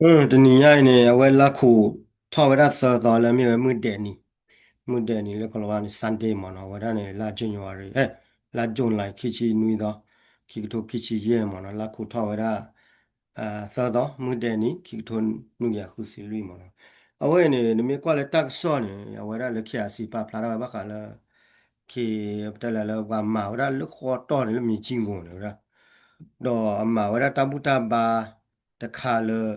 တနံၤညါအံၤန့ၣ် အဝဲလါခိၣ်ထီၣ်ဝဲဒၣ်သၢသီလၢမ့ၢ်ဝဲမုၢ်ဒဲးနံၤ, မုၢ်ဒဲးနံၤလၢကလီၤဝါန့ၣ် Sunday မ့ၢ်နီၤ, အဝဲဒၣ်န့ၣ် လါ January အဲ လါ July ခံဆံနွံသီ, ခံကထိခံဆံယဲၢ်မ့ၢ်နီၤ, လါခိၣ်ထီၣ်ဝဲဒၣ် သၢသီ မုၢ်ဒဲးနံၤ ခံကထိနွံကယၤဃုဆံလွံၢ်မ့ၢ်နီၤ. အဝဲအံၤန့ၣ် နမ့ၢ်ကွၢ်လၢတၢ်ကစီၣ်န့ၣ် အဝဲဒၣ်လၢ K I C ပာ်ဖျါထီၣ်ဝဲဘၣ်ဃးလၢ K ပတဲလၢ လၢပှၤမၤဝဲဒၣ်လၢဃီတီၢ်န့ၣ် လၢမံၤကၠံဂိၢ်န့ၣ်ဝဲဒၣ် ဒီးအမၤဝဲဒၣ်တၢ်ဘူၣ်တၢ်ဘါတခါလၢ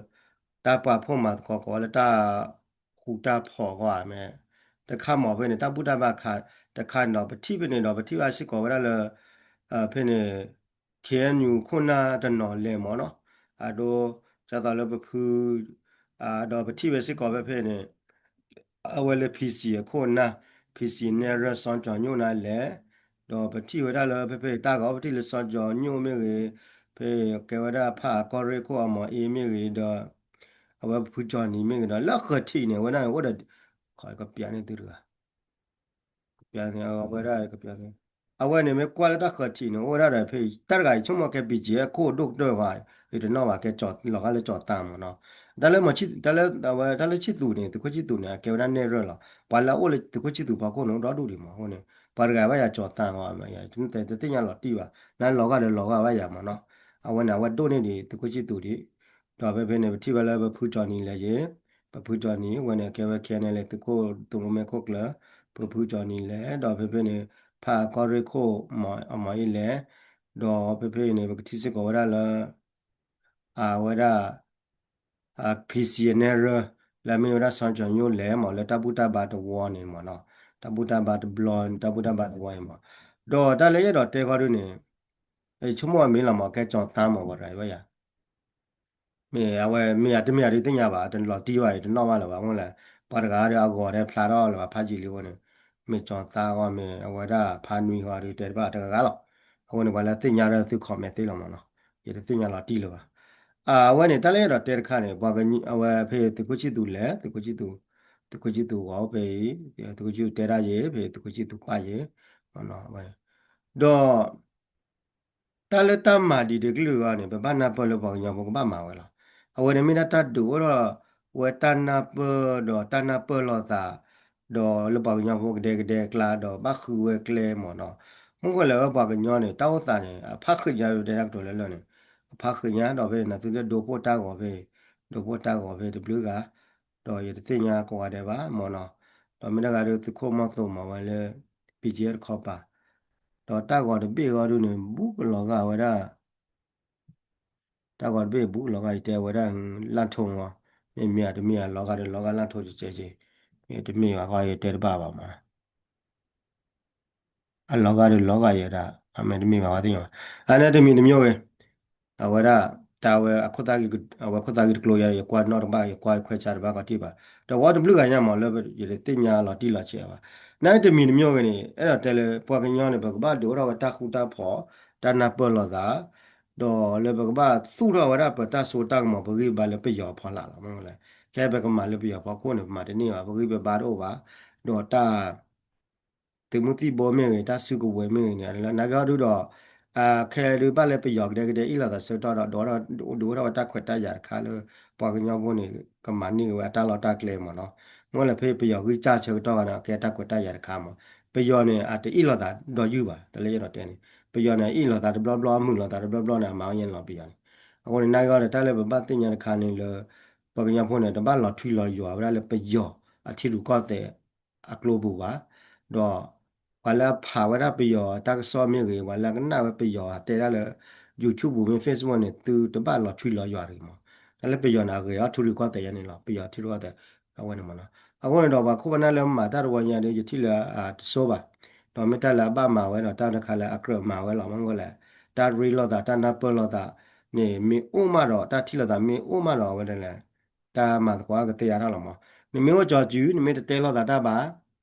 တၢ်ပှၤဖှိၣ်မၤသကိးကိးလၢတၢ်ဃူတၢ်ဖိးဂီၢ်မ့ၢ် တခါမ့ၢ်ဖဲန့ၣ် တၢ်ဘူၣ်တၢ်ဘါခါတခါန့ၣ်ဒီး ပထံၣ်ဖဲန့ၣ်ဒီး ပထံၣ်ဘၣ်စ့ၢ်ကီးဝဲဒၣ်လၢ ဖဲန့ၣ် K N U ခိၣ်နၢ်တနီၤလဲၤမ့ၢ်နီၤ, အဒိ ဒ်သိးလၢပဖု ဒီးပထံၣ်ဝဲစ့ၢ်ကီးဖဲဖဲန့ၣ် အဝဲလၢ P C အခိၣ်နၢ် P C နဲၣ်ရွဲၣ် စီၤကၠီၤညိၣ်နၤလဲၣ်, ဒီးပထံၣ်ဝဲဒၣ်လၢဖဲဖဲတၢ်ဂီၤ ပထံၣ်လၢစီၤကၠီၤညိၣ်မ့ၢ်ဂ့ၤ, ဖဲကဲဝဲဒၣ်ဖးအကီၢ်ရ့ၣ်ခိၣ်အမီၤအ့မ့ၢ်ဂ့ၤဒီး အဝဲဖုကၠီၤနံၤမ့ၢ်ဂ့ၤဒီး လၢဃၢၤထံးန့ၣ် အဝဲဒၣ်န့ၣ်အိၣ်ဒီး ကပျးန့ၢ်သုတဂၤ ကပျးန့ၣ် အဝဲဒၣ်ကပျးန့ၣ် အဝဲန့ၣ်မ့ၢ်ကွၢ်လၢတၢ်ဃၢၤထံးန့ၣ် အိၣ်ဝဲဒၣ်ဒီးဖဲတၢ်တဂၤအံၤ ဆိကမိၣ်ကဲ ပံၣ်ကၠံ အခိၣ်ဒိၣ်ကတၢၢ်ဘၣ်, ယတနီၣ်ဘၣ် ကဲလီၤဂာ်လၢကၠီၤသးမ့ၢ်နီၤ, တၢ်လၢ တၢ်လၢဆံၣ်သူးန့ၣ် သုးခိၣ်ဆံၣ်သူးန့ၣ် အကဲဝဲဒၣ်နဲၣ်ရွဲၣ်လီၤ. ပှၤလၢအအိၣ်လၢသုးခိၣ်ဆံၣ်သူးဖီခိၣ်န့ၣ် အိၣ်ဒီဒူၣ်ဒံးမ့ၢ်အဃိန့ၣ် ပှၤတဂၤဘၣ်ယၤကၠီၤသးဂီၤ တသ့ၣ်ညါလီၤတံၢ်ဘၣ်, နလီၤဂာ်ဒီးလီၤဂာ်ဘၣ်ယၤမ့ၢ်နီၤ, အဝဲန့ၣ် အဝဲဒိၣ်န့ၢ်ဒံးသုးခိၣ်ဆံၣ်သူးဒံး, ဒီးဖဲဖဲန့ၣ် ပထံၣ်ဝဲလၢပဖုကၠီၤနံၤလဲၣ်ယ့ၣ်, ပဖုကၠီၤနံၤ အဝဲန့ၣ် ကဲဝဲ K N L A သုးခိၣ်သုးမုၢ်မဲခိၣ်ကျၢၢ်, ပဖုကၠီၤနံၤလဲၣ်, ဒီးဖဲဖဲန့ၣ် ဖးအကီၢ်ရ့ၣ်ခိၣ် အမီၤအ့လဲၣ်, ဒီးဖဲဖဲအံၤန့ၣ် ပကထံၣ်စ့ၢ်ကီးဝဲဒၣ်လၢ အဝဲဒၣ် P C အနဲၣ်ရွဲၣ် လၢအမ့ၢ်ဝဲဒၣ်စီၤကၠီၤညိၣ်လဲၣ်မ့ၢ် လၢတၢ်ဘူၣ်တၢ်ဘါတဝီန့ၣ်မ့ၢ်နီၤ, တၢ်ဘူၣ်တၢ်ဘါတဘျီ တၢ်ဘူၣ်တၢ်ဘါတဝီအံၤမ့ၢ်, ဒီးတၢ်လၢယအဲၣ်ဒိးတဲဃီဒုန့ၣ် ဆိကမိၣ်အမ့ၢ်လီၤမ့ၢ် ကဲကၠီၤသးမ့ၢ် ပှၤတဂၤအံၤဘၣ်ယၤ မ့ၢ်အဝဲမ့ၢ်ယၤတမ့ၢ်ယၤဒုးသ့ၣ်ညါဘၣ်, တလီၤတံၢ်ဘၣ်အံၤ တနီၣ်ဘၣ်လၢၤဘၣ်, အဃိလဲၣ် ပှၤတဂၤဒီးအဂီၤဒဲးဖျါထီၣ်လၢၤဘၣ် ဖးယံာ်လံအဃိန့ၣ်, မ့ၢ်ကၠီၤသးဂီၢ်မ့ၢ် အဝဲဒၣ်ဖးနွံဂီၤဒုးတဲတဘၣ်တဂၤဂၤလီၤ, အဃိန့ၣ် ပှၤလၢသ့ၣ်ညါဒီးသု comment သ့လီၤမ့ၢ်နီၤ, ယတသ့ၣ်ညါလီၤတံၢ်လၢၤဘၣ်. အဝဲန့ၣ် တၢ်လၢယအဲၣ်ဒိးတဲတခါန့ၣ် ပှၤကညီ အဝဲဖဲသုးခိၣ်ဆံၣ်သူးလဲၣ်, သုးခိၣ်ဆံၣ်သူး သုးခိၣ်ဆံၣ်သူးဂီၤဖဲအံၤ, သုးခိၣ်ဆံၣ်သူးတဲဒၣ်ယဲ ဖဲသုးခိၣ်ဆံၣ်သူးပၢ်ယဲ, ဒီး တၢ်လၢတၢ်မၤဒ်တကလုာ်အဂီၢ်န့ၣ် ပဘၣ်နၢ်ပၢၢ်လၢပှၤကညီဖိကဘၣ်မၤဝဲလီၤ. အဝဲန့ၣ်မ့ၢ်ဒၣ်တၢ်ဒုးအိၣ်ထီၣ်ဝဲတၢ်နၢ်ပၢၢ်ဒီးတၢ်နၢ်ပၢၢ်လိာ်သး, ဒီးလၢပှၤကညီဖိကဒဲကဒဲအကျါဒီးဘၣ်ဃုဝဲကျဲမ့ၢ်နီၤ. မ့ၢ်ဃိလဲၣ်ဝဲပှၤကညီန့ၣ် တၢ်အိၣ်သးန့ၣ် အဖးဃ့ၢ်ညါ ပတဲတၢ်ကတိၤလၢလၢ်န့ၣ်, အဖးဃ့ၢ်ညါဒီးဖဲန့ၣ် နသုတဒိဖိတၢ်ဂီၤဖဲ, ဒိဖိတၢ်ဂီၤဖဲတဘျုးဂၤ ဒီးယတသ့ၣ်ညါကိးဂၤဒဲးဘၣ်မ့ၢ်နီၤ. ဒီးမ့ၢ်တဂၤဒီးသုးခိၣ်မီၤသိးမၤဝဲလၢ ပံၣ်ကၠံ တခီပၤ, ဒီးတၢ်ဂီၤတဘ့ၣ်အဂီၢ်ဒုန့ၣ် ဘူးကလီၤဂာ်ဝဲဒၣ်, တၢ်ဂီၤတဘ့ၣ်ဘူးကလီၤဂာ် ယတဲဝဲဒၣ် လၣ်ထိၣ်ဂီၤ, မ့မ့ၢ်အတမ့ၢ်အလီၤဂာ်ဒီးလီၤဂာ်လၣ်ထိၣ်ကဲကဲက့, မ့တမ့ၢ်ဘၣ်ဃီ ယတဲတဘၣ်ဘၣ်မး အလီၤဂာ်ဒီးလီၤဂာ်ယဲဒၣ် အမ့ၢ်တမ့ၢ်ဘၣ်ဝဲသ့ၣ်ညါဘၣ်. အန့ၣ်တမံၤတမံၤဂ့ၤ, အဝဲဒၣ် တၢ်ဝဲအခိၣ်သၣ်ဂ့ၤ, အဝဲခိၣ်သၣ်ဂ့ၤတကျိၤယၤ ယကွၢ်နီၣ်တဘၣ် ယကွၢ်ခွဲးဆါတဘၣ်ကီးတံၢ်ဘၣ်. ဒီးဝဲတဘျုးဂၤညါမးလၢ ယတသ့ၣ်ညါလီၤတံၢ်လီၤဆဲးဘၣ်. န့ၣ်တမံၤတမံၤဂ့ၤန့ၣ် အဲၣ်ဒိးတဲလၢ ပှၤကညီန့ၣ် ပကဘၣ်ဒုးအိၣ်ထီၣ်ဝဲတၢ်ဃူတၢ်ဖိး, တၢ်နၢ်ပၢၢ်လိာ်သး, ဒီးလၢပကဘၣ်သူၣ်ထီၣ်ဝဲဒၣ်ပတၢ်စိတၢ်ကမီၤ ပဂံၢ်ပဘါလၢပယီၤအဖီလာ်လီၤ. မ့ၢ်လဲၣ်, ခဲပကမၤလၢပယီၤဖီခိၣ်န့ၣ် ပမၤတန့ၢ်ဘၣ်, ပဂံၢ်ပဘါတအိၣ်ဘၣ်, ဒီးတၢ် သုးမုၢ်သံၣ်ဘိမ့ၢ်ဂ့ၤ တၢ်စုကဝဲၤမ့ၢ်ဂ့ၤန့ၣ် လၢနာ်က့ဟီဒုဒီး အခဲဒုးဘၣ်လၢပယီၤကဒဲကဒဲအ့ၣ်လိာ်သးဆၢကတီၢ်ဒီး ဒုးအိၣ်ထီၣ်ဝဲတၢ်ခွဲးတၢ်ယာ်တခါလၢ ပှၤကညီဖိန့ၣ် ကမၤန့ၢ်က့ၤဝဲအတၢ်လီၢ်တၢ်ကျဲမ့ၢ်နီၤ. မ့ၢ်လၢဖဲပယီၤဂံၢ်စၢ်ဆၢကတီၢ်ဂၤန့ၣ် အကဲတၢ်ခွဲးတၢ်ယာ်တခါမး. ပယီၤန့ၣ် အတအ့ၣ်လိာ်သးဒီးယုၢ်ဘၣ်, တၢ်လၢယအဲၣ်ဒိးတဲန့ၣ် ပယီၤန့ၣ် အအ့ၣ်လိာ်သးတဘျီဘျီ အမုာ်လိာ်သးတဘျီဘျီန့ၣ် အမၤဝဲညါန့ၣ်လီၤပယီၤန့ၣ်. အဃိန့ၣ် နာ်က့ဟီဒီး တၢ်လၢပဘၣ်သ့ၣ်ညါတခါန့ၣ်လၢ ပှၤကညီဖိန့ၣ် တဘၣ်လီၤထွံလီၤယွၤဝဲဒၣ်လၢပယီၤအထံရူၢ်ကီၢ်သဲး အကျိပူၤဘၣ်. ဒီးပှၤလၢအဖးဝဲဒၣ်ပယီၤတၢ်ကစီၣ်မ့ၢ်ဂ့ၤ, ပှၤလၢအကနၣ်ဝဲပယီၤတဲဒၣ်လၢ YouTube ပူၤမ့ၢ် Facebook န့ၣ် သုတဘၣ်လီၤထွံလီၤယွၤတဂ့ၤမး. တၢ်လၢပယီၤန့ၣ် အဂ့ၤအီၣ်ထံရူၢ်ကီၢ်သဲးယဲန့ၣ်လီၤ, ပယီၤထံရူၢ်ကီၢ်သဲး အဝဲန့ၣ်မးနီၤ. အဃိန့ၣ်ဒီး ပှၤခိၣ်ပနၢ်လၢမၤတၢ်တဝီညါဒီး ယထံၣ်လၢအတဆိဘၣ်, ဒီးမ့ၢ်တၢ်လၢအဘၣ်မၤဝဲဒီး တၢ်တခါလၢအကြၢးမၤဝဲလီၤ. မ့ၢ်လဲၣ်, တၢ်ရ့လိာ်သး တၢ်နၢ်ပၢၢ်လိာ်သးန့ၣ် မ့ၢ်အိၣ်မးဒီး တၢ်ထံၣ်လိာ်သးမ့ၢ်အိၣ်မးဒီးအဝဲဒၣ်လဲၣ် တၢ်မၤသကိးကသ့အါထီၣ်လီၤမး. နမ့ၢ်အိၣ်ကၠီစု နမ့ၢ်တတဲလိာ်သးတၢ်ဘၣ်,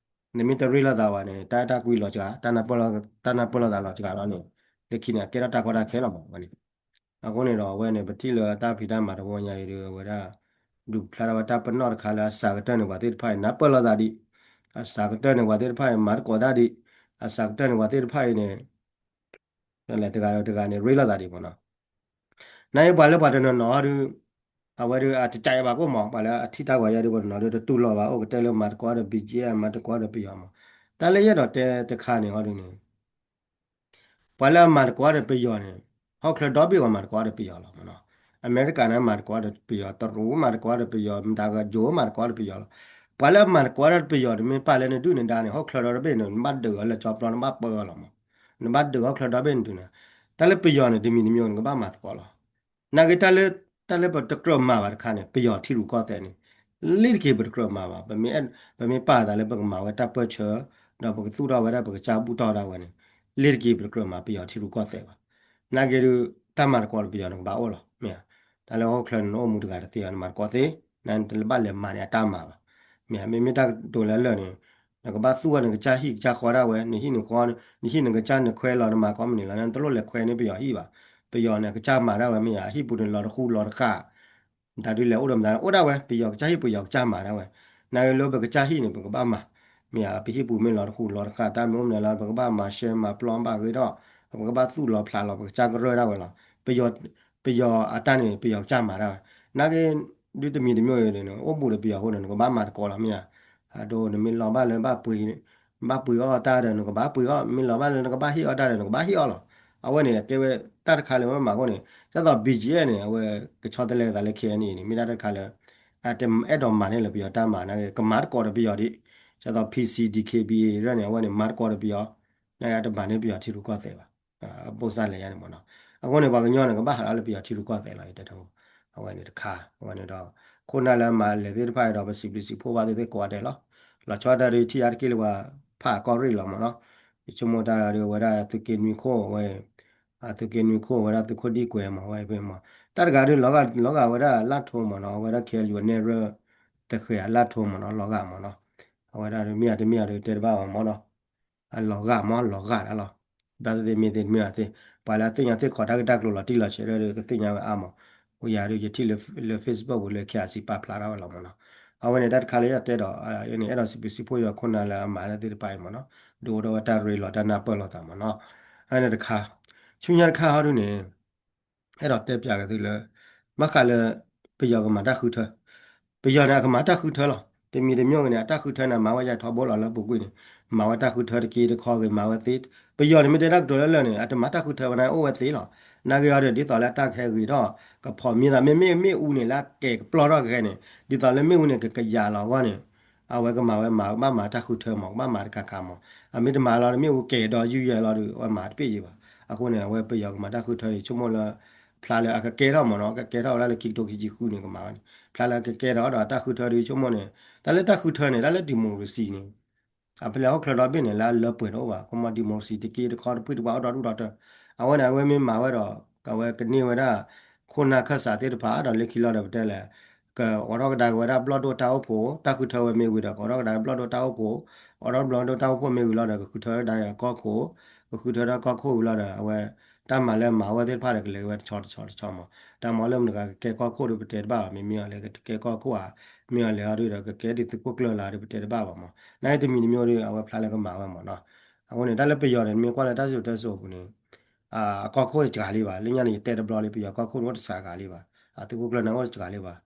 နမ့ၢ်တရ့လိာ်သးဘၣ်န့ၣ် တၢ်အဲၣ်တၢ်ကွံလီၤစှၤ, တၢ်နၢ်ပၢၢ်လိာ်သးလီၤစှၤလီၤန့ၣ်, လၢခံန့ၣ် အကဲထီၣ်တၢ်ကီတၢ်ခဲလီၤမးဝဲန့ၣ်. အဃိန့ၣ်ဒီး အဝဲန့ၣ် ပထံၣ်လၢတၢ်ဖံးတၢ်မၤတဝီညါအံၤဒီး အဝဲဒၣ် ဒုးဖျါထီၣ်ဝဲတၢ်ပနီၣ်တခါလၢအစှၤကတၢၢ်န့ၣ် ပှၤသ့ၣ်တဖၣ်အံၤ နၢ်ပၢၢ်လိာ်သးဒံး, အစှၤကတၢၢ်န့ၣ် ပှၤသ့ၣ်တဖၣ်အံၤ မၤသကိးတၢ်ဒံး, အစှၤကတၢၢ်န့ၣ် ပှၤသ့ၣ်တဖၣ်အံၤန့ၣ် တဂၤဒီးတဂၤန့ၣ် ရ့လိာ်သးဒံးမးနီၤ. နာ်က့ပှၤလၢပှၤတနီၤနီၤဒီး အဝဲဒုးအတကးယၤဘၣ်ကအိၣ်မး ပှၤလၢအထံၣ်တၢ်ဂီၤယါဒုး ပှၤတနီၤဒုးတတူၢ်လိာ်ဘၣ် အိၣ်ကတဲလၢမၤသကိးဒီး ဘီၣ်ကၠံၣ်အဲၣ် မၤသကိးဒီးပယီၤမး. တၢ်လၢယအဲၣ်ဒိးတဲတခါန့ၣ်ဟီဒုးန့ၣ် ပှၤလၢအမၤသကိးဒီးပယီၤန့ၣ် ဟီၣ်ခိၣ်ချၢဒီဘ့ၣ်ပှၤမၤသကိးဒီးပယီၤလီၤမးနီၤ. အမဲရကၤန့ၣ်မၤသကိးဒီးပယီၤ, တရူးမၤသကိးဒီးပယီၤ, မတၤကယိၤမၤသကိးဒီးပယီၤလီၤ. ပှၤလၢအမၤသကိးဒီးပယီၤန့ၣ် မ့ၢ်ပာ်လၢနဒုၣ်နဒါန့ၣ် ဟီၣ်ခိၣ်ချၢဒီတဘ့ၣ်န့ၣ် နဘၣ်ဒုးအီၤလၢကၠီပျီ နဘၣ်ပၢအီၤလီၤမး. နဘၣ်ဒုးဟီၣ်ခိၣ်ချၢဒီဘ့ၣ်နဒုးန့ၣ်, တၢ်လၢပယီၤန့ၣ် တမံၤတမံၤနကဘၣ်မၤသကိးလီၤ. နာ်က့တၢ်လၢ တၢ်လၢပတကြၢးမၤဘၣ်တခါန့ၣ် ပယီၤထံရူၢ်ကီၢ်သဲးန့ၣ် လ့ၤတက့ၤပတကြၢးမၤဘၣ်. ပမ့ၢ်ပာ်သးလၢပကမၤဝဲတၢ်ပၢၢ်ဆၢ ဒီးပကသူၣ်ထီၣ်ဝဲဒၣ်ပကစၢ်ဘူၣ်တီၢ်ဒၣ်ဝဲန့ၣ် လ့ၤတက့ၤပတကြၢးမၤပယီၤထံရူၢ်ကီၢ်သဲးဘၣ်. နာ်က့ဒုး တၢ်မၤသကိးဒီးပယီၤနကဘၣ်အိၣ်လီၤ မ့ၢ်ဧါ. တၢ်လၢဟီၣ်ခိၣ်ချၢန့ၣ် နအိၣ်မူတဂၤတသ့အီၤ နမၤသကိးသ့, နတဘၣ်လဲၤမၤန့ၣ်အတၢ်မၤဘၣ်. မ့ၢ်ဧါ, မ့မ့ၢ်တၢ်ကတိၤလၢလၢာ်န့ၣ် နကဘၣ်သူၣ်ဝဲနကစၢ်ဟံၣ်ကစၢ်ဃီဒၣ်ဝဲ, နဟံၣ်နဃီ, နဟံၣ်နကစၢ်နခွဲးလီၤ နမၤကိးမုၢ်နံၤလီၤ နတလိၣ်လဲၤခွဲးန့ၢ်ပယီၤဟံၣ်ဘၣ်. ပယီၤန့ၣ် အကစၢ်မၤဒၣ်ဝဲ မ့ၢ်ဧါ, အဟံၣ်ပူၤန့ၣ်လီၤတဃူလီၤတဃၣ် မတၤဒုးလဲၤအိၣ်ဒီးမတၤ အိၣ်ဒၣ်ဝဲ ပယီၤကစၢ်ဟံၣ်ပယီၤကစၢ်မၤဒၣ်ဝဲ. နာ်က့လၢပကစၢ်ဟံၣ်န့ၣ် ပကဘၣ်မၤ, မ့ၢ်ဧါ, ပဟံၣ်ပူၤမ့ၢ်လီၤတဃူလီၤတဃၣ် တၢ်မ့ၢ်အိၣ်မနုၤလီၤ ပကဘၣ်မၤရှဲမၤပျီဘၣ်ဂ့ၤထီၣ်, ပကဘၣ်သူၣ်လီၤဖျးလီၤ ပကစၢ်ကရၢၢ်ဒၣ်ဝဲလီၤ. ပယီၤအတၢ်န့ၣ် ပယီၤကစၢ်မၤဒၣ်ဝဲ. နာ်က့ ဒုးတမံၤတမံၤန့ၣ် အိၣ်ဘူးဒီးပယီၤအဃိန့ၣ် နကဘၣ်မၤသကိးလီၤ မ့ၢ်ဧါ. အဒိ နမ့ၢ်လီၤဘၣ်လၢ ဘၣ်ပှ့ၤအီၣ်တၢ်ဒီး နကဘၣ်ပှ့ၤအီၣ်, မ့ၢ်လီၤဘၣ်လၢနကဘၣ်ဟ့ၣ်အီၣ်တၢ်ဒီး နကဘၣ်ဟ့ၣ်အီၣ်လီၤ. အဝဲန့ၣ် အကဲဝဲတၢ်တခါလၢဝဲမၤအဃိန့ၣ် ဒ်သိး ဘီၣ်ကၠံၣ်အဲၣ်န့ၣ် အဝဲကဆီတလဲအသးလၢ ခဲအံၤန့ၣ် မ့ၢ်ဒၣ်တၢ်တခါလၢ အတအဲၣ်ဒိးမၤန့ၢ်လၢပယီၤတၢ်မၤ နာ်က့ ကမၤသကိးဒီးပယီၤဒံး, ဒ်သိး ဖံစံ ဒံးခ့ဘံၣ်အ့ၣ်န့ၣ် အဝဲန့ၣ် မၤသကိးဒီးပယီၤ, နာ်က့ အတမၤန့ၢ်ပယီၤထံရူၢ်ကီၢ်သဲးဘၣ်. အဘိၣ်စၢ်လဲၤယါန့ၣ်မ့ၢ်နီၤ. အဃိန့ၣ် ပှၤကညီန့ၣ် ကဘၣ်ဟးလၢပယီၤထံရူၢ်ကီၢ်သဲးလီၤ ယတဲတၢ်, အဝဲန့ၣ်တခါ အဝဲန့ၣ်ဒီး ခိၣ်နၢ်လၢအမၤလဲၤသ့ၣ်တဖၣ်ဒီး ပစံးဘျုးစံးဖှိၣ်ဘၣ်သုသ့ၣ်ကိးဂၤဒဲးလီၤ. လီၤဆီဒၣ်တၢ်ဒုး ထံၣ်ယါတက့ၢ်လၢပှၤဖးကီၢ်ရ့ၣ်လီၤမ့ၢ်နီၤ. ယဆိကမိၣ်တၢ်ဒီး အဝဲဒၣ်သုးက့နွံခိၣ်ဝဲ သုးက့နွံခိၣ်ဝဲဒၣ်သုးခိၣ်ဒံၣ်ကွဲးမ့ၢ်ဝဲဖဲမ့ၢ် တၢ်တဂၤဒုး လီၤဂာ်ဝဲဒၣ်လၢ်ထိမ့ၢ်နီၤ, အဝဲဒၣ် ခဲအံၤ နဲၣ်ရွဲၣ် သဃဲးအလၢ်ထိမ့ၢ်နီၤ လီၤဂာ်မ့ၢ်နီၤ. အဝဲဒၣ်ဒုး မ့ၢ်ဧါတမ့ၢ်ဧါဒုး တဲတဘၣ်ဘၣ်မ့ၢ်နီၤ. အလီၤဂာ်မ့ၢ်လီၤဂာ်ဒၣ်လီၤ. ဘၣ်သ့ၣ်သ့ၣ်မ့ၢ်တမ့ၢ်ဘၣ်သ့ၣ် ပှၤလၢအသ့ၣ်ညါသ့ၣ်ခီတၢ်ဂ့ၢ်တၢ်ကျိၤလီၤတံၢ်လီၤဆဲးဒီး ကသ့ၣ်ညါဝဲအါမး. အိၣ်ယၤဒုး ယထံၣ်လၢ Facebook ပူၤလၢ ခဲအံၤ စံးပာ်ဖျါထီၣ်ဝဲလီၤမ့ၢ်နီၤ. အဝဲန့ၣ်တၢ်တခါလၢယတဲဒီး ယန့ၣ်အဲၣ်ဒိးစံးဘျုးစံးဖှိၣ်ယွၤခိၣ်နၢ်လၢအမၤလၢသ့ၣ်တဖၣ်အံၤမ့ၢ်နီၤ, ဒုးအိၣ်ထီၣ်ဝဲတၢ်ရ့လိာ်တၢ်နၢ်ပၢၢ်လိာ်သးမ့ၢ်နီၤ. အဝဲန့ၣ်တခါ, ဆူညါတခါဟီဒုးန့ၣ် အဲၣ်ဒိးတဲပၠးက့ၤသုလၢ ဘၣ်ဃးလၢ ပယီၤကမၤတၢ်ဃုထၢ, ပယီၤန့ၣ် အကမၤတၢ်ဃုထၢလီၤ. တမံၤတမံၤဂ့ၤန့ၣ် အတၢ်ဃုထၢန့ၣ် မၤဝဲယၤထီဘိလီၤလၢပူၤကွံာ်န့ၣ်, မၤဝဲတၢ်ဃုထၢတက့တခီဂ့ၤ မၤဝဲသ့, ပယီၤန့ၣ် မ့ၢ်တဲတၢ်ကတိၤလၢလၢာ်န့ၣ် အတမၤတၢ်ဃုထၢဝဲန့ၣ် အိၣ်ဝဲသ့လီၤ. နာ်က့အီၤဒီး ဒ်သိးလၢအတၢ်ကဟဲဂ့ၤထီၣ် ကဖီးမံသး မ့မ့ၢ်မ့ၣ်အူန့ၣ် လၢအကဲၤကပျီထီၣ်ကဂဲၤန့ၣ် ဒ်သိးလၢမ့ၣ်အူန့ၣ် ကကယၤလီၤအဂီၢ်န့ၣ် အဝဲကမၤဝဲမၤ ကဘၣ်မၤတၢ်ဃုထၢမး ကဘၣ်မၤတခါခါမး. အမ့ၢ်တမၤလီၤ မ့ၣ်အူကဲၤဒီးယုၢ်ယဲလီၤဒီး အဝဲမၤတပ့ၢ်ယံၤဘၣ်. အဃိန့ၣ် အဝဲပယီၤကမၤတၢ်ဃုထၢန့ၣ် ဆိကမိၣ်လၢ ဖျါလၢအကကဲထီၣ်မးနီၤ, ကကဲထီၣ်ဝဲဒၣ်လၢခံကထိခံဆံဃုန့ၣ် ကမၤဝဲန့ၣ် ဖျါလၢအကကဲထီၣ်ဒီးအတၢ်ဃုထၢဒီး ဆိကမိၣ်န့ၣ် တၢ်လၢတၢ်ဃုထၢန့ၣ် တၢ်လၢ democracy န့ၣ် အဖဲလဲၣ်ဟီၣ်ချၢဒီဘ့ၣ်န့ၣ် လၢအလၢပှဲၤတအိၣ်ဘၣ်. ခီမီ democracy တက့တခီတဖုၣ်တပှၢ်အိၣ်ဒီဒူၣ်ဒီတၢၢ်. အဝဲန့ၣ် အဝဲမ့ၢ်မၤဝဲဒီး အဝဲကန့ၢ်ဝဲဒၣ် ခိၣ်နၢ်ခၢၣ်စးသ့ၣ်တဖၣ်ဒီးလၢခံလီၤဒီးပတဲလဲၣ် ကအိးထီၣ်ကဒါက့ၤဝဲဒၣ်ဘျီၣ်ဒိၣ်တၢ်အိၣ်ဖှိၣ်, တၢ်ဃုထၢဝဲမ့ၢ်ဝံၤဒီး ကအိးထီၣ်ကဒါက့ၤဘျီၣ်ဒိၣ်တၢ်အိၣ်ဖှိၣ်, အိးထီၣ်ဘျီၣ်ဒိၣ်တၢ်အိၣ်ဖှိၣ်မ့ၢ်ဝံၤလီၤဒီး ကဃုထၢကဒါက့ၤကီၢ်ခိၣ်, ကဃုထၢဒၣ်ကီၢ်ခိၣ်ဝံၤလီၤဒီး အဝဲ တၢ်မၤလၢမၤဝဲသ့ၣ်တဖၣ်ဒီးကလဲၤဝဲတဆီတဆီတဆီမး. တၢ်မၤလၢမတၤတဂၤကကဲကီၢ်ခိၣ်ဒီး ပတဲတဘၣ်ဘၣ်. မ့မ့ၢ်အီၤလဲၤကကဲကီၢ်ခိၣ်ဧါ, မ့ၢ်အီၤလဲၤအီၤဒီး ကကဲဒ်သုးခိၣ်ကျၢၢ်လၢဒီး ပတဲတဘၣ်ဘၣ်မး. နာ်က့တမံၤတမံၤဒီး အဝဲဖျါလၢကမၤဝဲမးနီၤ. အဃိန့ၣ် တၢ်လၢပယီၤန့ၣ် မ့ၢ်ကွၢ်လၢတၢ်စံၣ်စိၤတဲစိၤအပူၤန့ၣ် အကီၢ်ခိၣ်တစှၤလံဘၣ်. လၢညါန့ၣ် ယတဲတဘျီလံ ပယီၤကီၢ်ခိၣ်န့ၣ်အိၣ်တစှၤဂၤလံဘၣ်. အသုးခိၣ်ကျၢၢ်န့ၣ်အိၣ်တစှၤလံဘၣ်.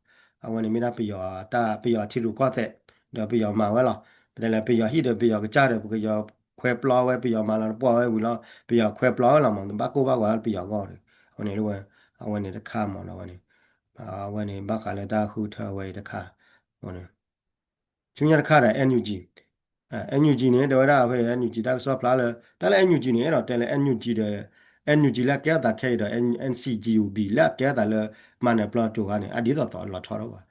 အဝဲန့ၣ်မ့ၢ်ဒၣ်ပယီၤတၢ် ပယီၤထံရူၢ်ကီၢ်သဲး ဒီးပယီၤမၤဝဲလီၤ. ပတဲလဲၣ် ပယီၤဟံၣ်ဒီးပယီၤကစၢ်ဒီး ပယီၤခွဲးပျီဝဲ ပယီၤမၤလီၤတပှီၢ်ဝဲဝံၤလီၤ ပယီၤခွဲးပျီဝဲလီၤမး ဘၣ်ကိၢ်ဘၣ်ဂီၤလၢပယီၤအဂီၢ်ဒီး အဝဲန့ၣ် အဝဲန့ၣ်တခါမးနီၤ အဝဲန့ၣ် အဝဲန့ၣ် ဘၣ်ဃးလၢတၢ်ဃုထၢဝဲအံၤတခါ ဆူညါတခါဒီး NUG, NUG န့ၣ် တဲဝဲဒၣ်ဖဲ NUG တၢ်ကစီၣ်ဖျါလၢ တၢ်လၢ NUG န့ၣ် အဲၣ်ဒိးတဲလၢ NUG ဒီး NUG လၢအကဲထီၣ်သးခဲအံၤဒီး NCGUB လၢအကဲထီၣ်သးလၢ မၤနၢၤပျီတိၤဂၤန့ၣ် အဒ်သိးသိးလီၤဆီဒိၣ်ဘၣ်.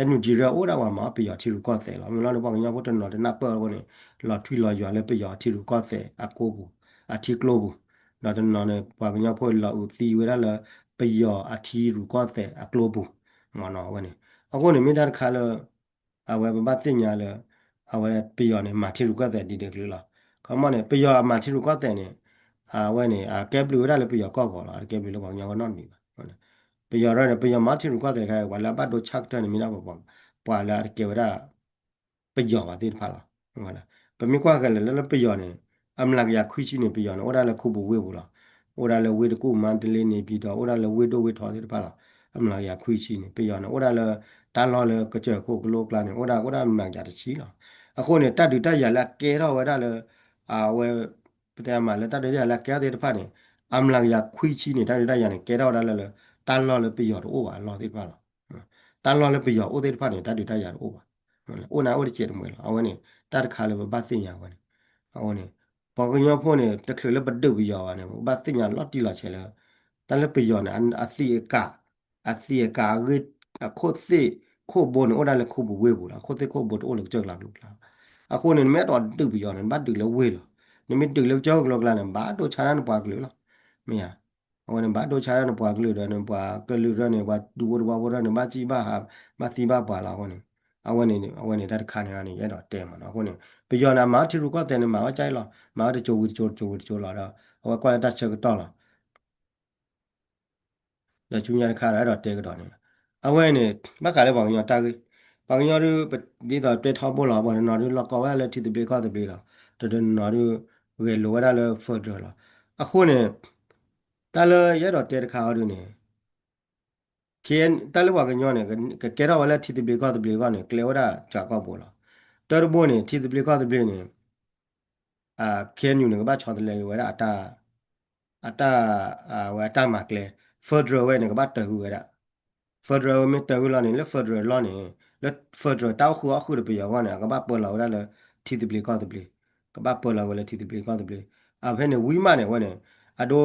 NUG ဒီးအိၣ်ဒၣ်ဝဲမၤပယီၤထံရူၢ်ကီၢ်သဲးလီၤ. မ့ၢ်လီၤန့ၣ် ပှၤကညီဖိတနီၤတနၢ်ပၢၢ်အဃိန့ၣ် လီၤထွံလီၤယွၤလၢပယီၤအထံရူၢ်ကီၢ်သဲးအကျိပူၤ, အထံကျိပူၤ, ဒီးတနီၤန့ၣ် ပှၤကညီဖိလီၤအုးသံဝဲဒၣ်လၢ ပယီၤအထံရူၢ်ကီၢ်သဲးအကျိပူၤ မ့ၢ်နီၤ အဝဲန့ၣ်. အဃိန့ၣ် မ့ၢ်တၢ်တခါလၢ အဝဲပဘၣ်သ့ၣ်ညါလၢ အဝဲပယီၤန့ၣ် မၤထံရူၢ်ကီၢ်သဲးဒ်န့ၣ်ကလုာ်လီၤ. ခီမီန့ၣ် ပယီၤအမၤထံရူၢ်ကီၢ်သဲးန့ၣ် အဝဲန့ၣ် အကဲဘျုးဝဲဒၣ်လၢပယီၤကီၢ်ဂီၤလီၤ. အတကဲဘျုးလၢပှၤကညီဂီၢ်နီတမံၤဘၣ်. ပယီၤဒီး ပယီၤမၤထံရူၢ်ကီၢ်သဲးခါ ပှၤလၢအဘၣ်ဒိဆၣ်ကတၢၢ်န့ၣ် မ့ၢ်ဒၣ်ပှၤ ပှၤလၢအတကဲဝဲဒၣ် ပယီၤဘၣ်သ့ၣ်တဖၣ်လီၤ. ပမ့ၢ်ကွၢ်ဃဲၤလၢ လၢပယီၤန့ၣ် အမျးကယၤခွံဆံန့ၣ် ပယီၤန့ၣ် အိၣ်ဒၣ်လၢခူပူၤဝ့ၢ်ပူၤလီၤ. အိၣ်ဒၣ်လၢဝ့ၢ်တကူၣ် မါတလ့ န့ၣ်ပၠံၤတီၤ အိၣ်ဒၣ်လၢဝ့ၢ်ဒိၣ်ဝ့ၢ်ထီသ့ၣ်တဖၣ်လီၤ. အမျးကယၤခွံဆံန့ၣ် ပယီၤန့ၣ် အိၣ်ဒၣ်လၢ တၢ်လီၢ်လၢကစၢၢ်ခိၣ်ကလိကျါန့ၣ် အိၣ်ဒၣ် အိၣ်ဒၣ်မျးကယၤတဆံလီၤ. အဃိန့ၣ် တၢ်ဒုးတၢ်ယၤလၢအကဲထီၣ်ဝဲဒၣ်လၢ အဝဲ ပတဲမးလၢတၢ်ဒုးတၢ်ယၤလၢအကဲထီၣ်သ့ၣ်တဖၣ်န့ၣ် အမျးကယၤခွံဆံန့ၣ် တၢ်ဒုးတၢ်ယၤန့ၣ် ကဲထီၣ်ဝဲဒၣ်လၢ လၢ တၢ်လီၢ်လၢပယီၤတအိၣ်ဘၣ်အလီၢ်သ့ၣ်တဖၣ်လီၤ. တၢ်လီၢ်လၢပယီၤအိၣ်သ့ၣ်တဖၣ်န့ၣ် တၢ်ဒုးတၢ်ယၤတအိၣ်ဘၣ်. အိၣ်န့ၣ်အိၣ်တစဲးတမှဲၤလီၤ. အဝဲန့ၣ် တၢ်တခါလၢပဘၣ်သ့ၣ်ညါဝဲန့ၣ် အဝဲန့ၣ် ပှၤကညီဖိန့ၣ် တချုးလၢပဒုးပယီၤဘၣ်န့ၣ် ပဘၣ်သ့ၣ်ညါလီၤတံၢ်လီၤဆဲးလၢ တၢ်လၢပယီၤန့ၣ် အသံးအကာ် အသံးအကာ်အဂ့ၢ် အခိၣ်သ့ၣ်ခိၣ်ဘိန့ၣ် အိၣ်ဒၣ်လၢခိၣ်ပူၤဝ့ၢ်ပူၤလီၤ. အခိၣ်သ့ၣ်ခိၣ်ဘိတအိၣ်လၢကစၢၢ်ကျါကလိကျါဘၣ်. အဃိန့ၣ် နမ့ၢ်အဲၣ်ဒိးဒုးပယီၤန့ၣ် နဘၣ်ဒုးလၢဝ့ၢ်လီၤ. နမ့ၢ်ဒုးလၢကစၢၢ်ကျါကလိကျါန့ၣ် ဘၣ်ဒိဆါတၢ်နပှၤကလုာ်လီၤ. မ့ၢ်ဧါ. အဝဲန့ၣ် ဘၣ်ဒိဆါတၢ်နပှၤကလုာ်ဒီး နပှၤကလုာ်ဒီးန့ၣ် ပှၤဒူဖိတဝီဖိဒီးန့ၣ် ဘၣ်စံၣ်ဘၣ်ဟး ဘၣ်သံဘၣ်ပှၢ်လီၤ. အဃိန့ၣ် အဝဲန့ၣ် အဝဲန့ၣ် တၢ်တခါန့ၣ်န့ၣ် ယအဲၣ်ဒိးတဲမးနီၤ. အဃိန့ၣ် ပယီၤန့ၣ် အမၤအီၣ်ထံရူၢ်ကီၢ်သဲးန့ၣ် မၤအီၣ်ကၠၢ်အံၤလီၤ. မၤအီၣ်တစိၤဝံၤတစိၤ တစိၤဝံၤတစိၤလီၤဒီး အဝဲကွၢ်လၢတၢ်ဆၢကတီၢ်လီၤ. ဒီးဆူညါတခါဒီး အဲၣ်ဒိးတဲကဒီးန့ၣ် အဝဲန့ၣ် ဘၣ်ဃးလၢပှၤကညီတၢ်ဂ့ၢ် ပှၤကညီဒုး ဒ်သိးတဲထီဘိလီၤ ပှၤတနီၤဒုး လီၢ်ကီဝဲဒၣ်လၢထံသဘျ့ကီၢ်သဘျ့လီၤ. တနီၤဒုး ဂဲၤလိာ်ဝဲဒၣ်လၢ federal လီၤ. အဃိန့ၣ် တၢ်လၢယအဲၣ်ဒိးတဲတခါအီၤဒုးန့ၣ် တၢ်လၢပှၤကညီန့ၣ် ကကဲထီၣ်ဝဲလၢထံသဘျ့ကီၢ်သဘျ့အဂီၢ်န့ၣ် ကျဲဝဲဒၣ်စှၤကီၢ်ပူၤလီၤ. တၢ်တဘိန့ၣ် ထံသဘျ့ကီၢ်သဘျ့န့ၣ် KNU န့ၣ် ကဘၣ်ဆီတလဲက့ၤဝဲဒၣ်အတၢ် အတၢ် ဝဲအတၢ်မၤကျဲ federal ဝဲန့ၣ် ကဘၣ်တၢ်ဂုာ်ဝဲဒၣ် federal မ့ၢ်တၢ်ဂုာ်လီၤန့ၣ် လၢ federal လီၢ်န့ၣ် လၢ federal တၢ်အိၣ်ဃုာ်အီၣ်ဃုာ်ဒီးပယီၤအဂီၢ်န့ၣ် အကဘၣ်ပၢလီၤဝဲဒၣ်လၢထံသဘျ့ကီၢ်သဘျ့ ကဘၣ်ပၢလီၤဝဲလၢထံသဘျ့ကီၢ်သဘျ့ အဖဲန့ၣ်ဝံၤမးန့ၣ် အဝဲန့ၣ် အဒိ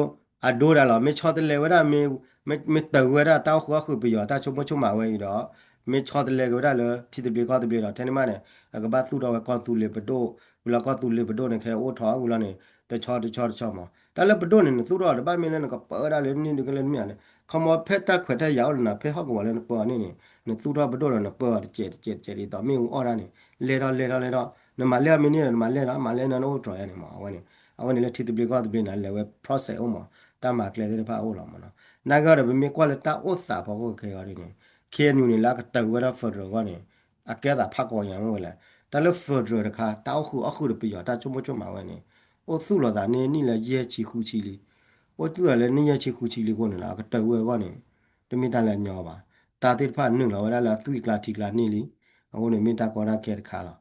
အဒိဒၣ်လီၤ မ့ၢ်ဆီတလဲဝဲဒၣ် မ့ၢ်တၢ်ဂုာ်ဝဲဒၣ်တၢ်အိၣ်ဃုာ်အီၣ်ဃုာ်ပယီၤတၢ်ဆိကမိၣ်ဆိကမးဝဲအံၤဒီး မ့ၢ်ဆီတလဲက့ၤဝဲဒၣ်လၢထံသဘျ့ကီၢ်သဘျ့ဒီး ထဲန့ၣ်မးန့ၣ် အကဘၣ်သူၣ်ထီၣ်ဝဲကီၢ်သူလ့ၤပဒိၣ် ဝံၤလီၤကီၢ်သူလ့ၤပဒိၣ်န့ၣ် ခဲအိၣ်ထီၣ်ဝံၤလီၤန့ၣ် တဆီတဆီတဆီမး တၢ်လၢပဒိၣ်န့ၣ် နသူၣ်ထီၣ်တဘၣ်မ့ၢ်လၢနကပၢဝဲဒၣ်လၢနံၣ်ဒုကလၢနမ့ၢ်ဧါန့ၣ် ခီမီဖဲတၢ်ခွဲးတၢ်ယာ်အိၣ်လၢနၤ ဖဲဟီၣ်ကဝီၤလၢနပၢအီၤန့ၣ်န့ၣ် နသူၣ်ထီၣ်ပဒိၣ်ဒီးနပၢအီၤတကဲးတကဲးတကဲးဒ်သိးမ့ၣ်အူအီၣ်တၢ်န့ၣ် လဲၤထီၣ်လဲၤထီၣ်လဲၤထီၣ် နမၤလဲၢ်အီၤမ့ၢ်န့ၢ်ဒီး နမၤလဲၢ်လီၤ မၤလဲၢ်န့ၣ် နအိၣ်တြီၤယါန့ၣ်မး အဝဲန့ၣ် အဝဲန့ၣ်လၢထံသဘျ့ကီၢ်သဘျ့န့ၣ် လဲၤဝဲ process အိၣ်မး တၢ်မၤကျဲသ့ၣ်တဖၣ်အိၣ်လီၤမးနီၤ နာ်က့ဒီး ပမ့ၢ်ကွၢ်လၢတၢ်အိၣ်သးဖီခိၣ်ခဲအံၤဒ်န့ၣ် KNU န့ၣ် လၢအကတၢၢ်ဝဲဒၣ် federal အဂီၢ်န့ၣ် အကဲသးဖးကီယၤမ့ၢ်ဝဲလဲၣ် တၢ်လၢ federal တခါ တၢ်အိၣ်ဃုာ်အီၣ်ဃုာ်ဒီးပယီၤတၢ်ဆိကမိၣ်ဆိကမးဝဲန့ၣ် အိၣ်သူၣ်လီၤသးန့ၣ် နံၣ်လၢယဲၢ်ဆံဃုဆံလံ အိၣ်သူၣ်လီၤလၢနံၣ်ယဲၢ်ဆံဃုဆံလံအဃိန့ၣ်လီၤ အကတၢၢ်ဝဲအဂီၢ်န့ၣ် တမ့ၢ်တၢ်လၢအညီဘၣ် တၢ်သ့ၣ်တဖၣ်နုာ်လီၤဝဲဒၣ်လၢအသွံၣ်ကျါထံကျါန့ၣ်လံ အဃိန့ၣ် မ့ၢ်တၢ်ကီတၢ်ခဲတခါလီၤ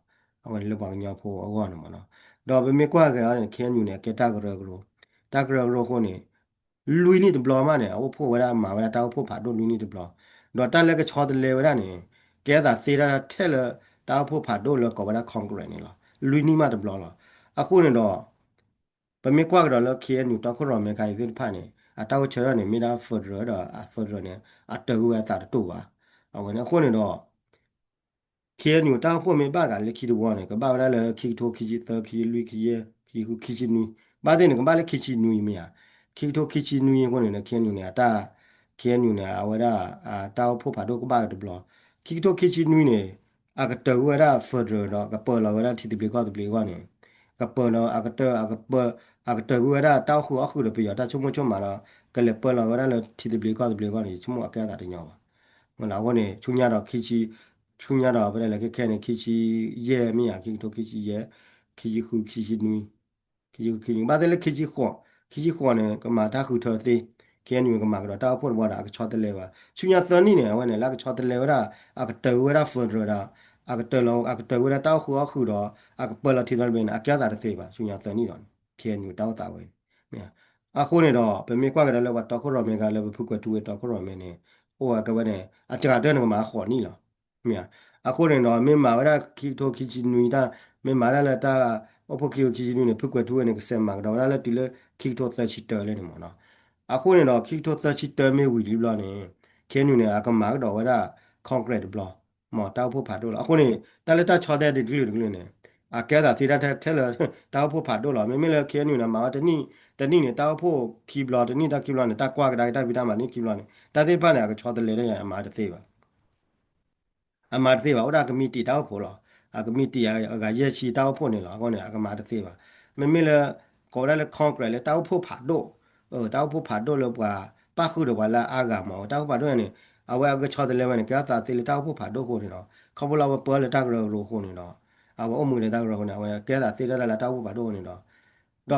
အဝဲန့ၣ်လၢပှၤကညီဖိအဂီၢ်န့ၣ်မးနီၤ ဒီးပမ့ၢ်ကွၢ်က့ၤအီၤန့ၣ် KNU န့ၣ် အကဲတၢ်ကရၢကရိ တၢ်ကရၢကရိအဃိန့ၣ် လွံၢ်နံၣ်တဘျီမးန့ၣ် အအိၣ်ဖှိၣ်ဝဲဒၣ်မၤဝဲဒၣ်တၢ်အိၣ်ဖှိၣ်ဖးဒိၣ်လွံၢ်နံၣ်တဘျီ ဒီးတၢ်လၢကဆီတလဲဝဲဒၣ်န့ၣ် ကဲသးသ့ဒၣ်ထဲလၢ တၢ်အိၣ်ဖှိၣ်ဖးဒိၣ်လၢကိးဝဲဒၣ် Congress န့ၣ်လီၤ လွံၢ်နံၣ်မးတဘျီလီၤ အဃိန့ၣ်ဒီး ပမ့ၢ်ကွၢ်ကဒီးလၢ KNU တီခိၣ်ရိၣ်မဲခါအံၤသ့ၣ်တဖၣ်န့ၣ် အတၢ်အိၣ်ဆၢထၢၣ်န့ၣ် မ့ၢ်ဒၣ် federal ဒီး federal န့ၣ် အတၢၢ်ဝဲအသးတတိာ်ဘၣ် အဝဲန့ၣ်အဃိန့ၣ်ဒီး KNU တၢ်အိၣ်ဖှိၣ်မ့ၢ်ဘၣ်ဂၤလၢခံတဝီန့ၣ် ကဘၣ်ဝဲဒၣ်လၢခံကထိခံဆံသၢ ခံဆံလွံၢ် ခံဆံယဲၢ် ခံဆံဃု ခံဆံနွံ ဘၣ်သ့ၣ်န့ၣ် ကဘၣ်လၢခံဆံနွံမ့ၢ်ဧါ ခံကထိခံဆံနွံအဃိန့ၣ် KNU န့ၣ် အတၢ် KNU န့ၣ် အဝဲဒၣ် တၢ်အိၣ်ဖှိၣ်ဖးဒိၣ်ကဘၣ်တဘျီ ခံကထိခံဆံနွံန့ၣ် အကတၢၢ်ဝဲဒၣ် federal ဒီး ကပၢလီၤဝဲဒၣ်ထံသဘျ့ကီၢ်သဘျ့အဂီၢ်န့ၣ် ကပၢလီၤ အကတၢၢ် အကပၢ အကတၢၢ်ဝဲဒၣ်တၢ်အိၣ်ဃုာ်အီၣ်ဃုာ်ဒီးပယီၤတၢ်ဆိကမိၣ်ဆိကမးဒီး ကလဲၤပၢလီၤဝဲဒၣ်လၢထံသဘျ့ကီၢ်သဘျ့အဂီၢ်န့ၣ် ယဆိကမိၣ်အကဲအသးတညီဘၣ် အဃိန့ၣ် ဆူညါဒီးခံဆံ ဆူညါဒီးပတဲလဲၤခဲခဲန့ၣ် ခံဆံယဲၢ်မ့ၢ်ဧါ ခံကထိခံဆံယဲၢ် ခံဆံဃု ခံဆံနွံ ခံဆံဃု ခံဆံနွံ ဘၣ်သ့ၣ်လၢခံဆံဃိး ခံဆံဃိးန့ၣ် ကမၤတၢ်ဃုထၢသ့ KNU ကမၤကဒီးတၢ်အိၣ်ဖှိၣ်တဘျီဒီး အကဆီတလဲဘၣ် ဆူညါသၢနံၣ်န့ၣ် အဝဲန့ၣ် လၢအကဆီတလဲဝဲဒၣ် အကတၢၢ်ဝဲဒၣ် federal ဒီး အကတၢၢ်လီၤ အကတၢၢ်ဝဲဒၣ်တၢ်အိၣ်ဃုာ်အီၣ်ဃုာ်ဒီး အကပၢလီၤထံသဘျ့န့ၣ် အကဲအသးတသ့ဘၣ် ဆူညါသၢနံၣ်ဒီး KNU တၢ်အိၣ်သးဝဲ မ့ၢ် အဃိန့ၣ်ဒီး ပမ့ၢ်ကွၢ်ကဒါလၢပှၤတီခိၣ်ရိၣ်မဲခါလၢပဖုကွဲးထူဝ့တီခိၣ်ရိၣ်မဲန့ၣ် အိၣ်ဝဲကဲဝဲန့ၣ် အစှၤတၢၢ်န့ၣ်ကမၤဃိးနံၣ်လီၤ မ့ၢ် အဃိန့ၣ်ဒီး မ့ၢ်မၤဝဲဒၣ်ခံကထိခံဆံနွံတၢ် မ့ၢ်မၤဒၣ်လၢတၢ် အိၣ်ဖှိၣ်ခံကထိခံဆံနွံန့ၣ် ဖုကွဲးထူဝ့န့ၣ် ကစဲးမၤကဒီးဝဲဒၣ်လၢတုၤလၢခံကထိသၢဆံတၢလၢန့ၣ်မ့ၢ်နီၤ အဃိန့ၣ်ဒီး ခံကထိသၢဆံတၢမ့ၢ်ဝံၤလံဘျီန့ၣ် KNU န့ၣ် အကမၤကဒီးဝဲဒၣ် Congress တဘျီ မ့ၢ်တၢ်အိၣ်ဖှိၣ်ဖးဒိၣ်လီၤ အဃိန့ၣ် တၢ်လၢတၢ်ဆီတလဲတကလုာ်တကလုာ်န့ၣ် အကဲသးသ့တၢ်ထဲလၢ တၢ်အိၣ်ဖှိၣ်ဖးဒိၣ်လီၤ မ့မ့ၢ်လၢ KNU န့ၣ် မၤဝဲတနံၣ် တနံၣ်န့ၣ် တၢ်အိၣ်ဖှိၣ်ခံဘျီ တနံၣ်တၢ်ခံဘျီန့ၣ် တၢ်ကွၢ်ကဒါက့ၤတၢ်ဖံးတၢ်မၤန့ၣ်ခံဘျီန့ၣ် တၢ်သ့ၣ်တဖၣ်န့ၣ် အကဆီတလဲဒၣ်ယၤ အမၤတသ့ဘၣ် အမၤတသ့ဘၣ် အိၣ်ဒၣ်ကမံးတံာ်တၢ်အိၣ်ဖှိၣ်လီၤ အကမံးတံာ်အဂၤယဲၢ်ဆံတၢ်အိၣ်ဖှိၣ်န့ၣ်လီၤ အဃိန့ၣ် အကမၤတသ့ဘၣ် မ့မ့ၢ်လၢ ကိးဝဲဒၣ်လၢ Congress လၢတၢ်အိၣ်ဖှိၣ်ဖးဒိၣ် တၢ်အိၣ်ဖှိၣ်ဖးဒိၣ်လၢပှၤပၣ်ဃုာ်ဒီးပှၤလၢအါဂၤမ့ၢ် တၢ်အိၣ်ဖှိၣ်ဖးဒိၣ်န့ၣ် အဝဲအကဆီတလဲဝဲန့ၣ် ကဲအသးသ့လၢတၢ်အိၣ်ဖှိၣ်ဖးဒိၣ်အဃိန့ၣ်ဒီး ခီဖျိလၢအဝဲပၢလၢတၢ်ကရၢကရိအဃိန့ၣ်ဒီး အဝဲအိၣ်မူဒီးတၢ်ကရၢကရိန့ၣ် အဝဲကဲသးသ့တၢ်လၢတၢ်အိၣ်ဖှိၣ်ဖးဒိၣ်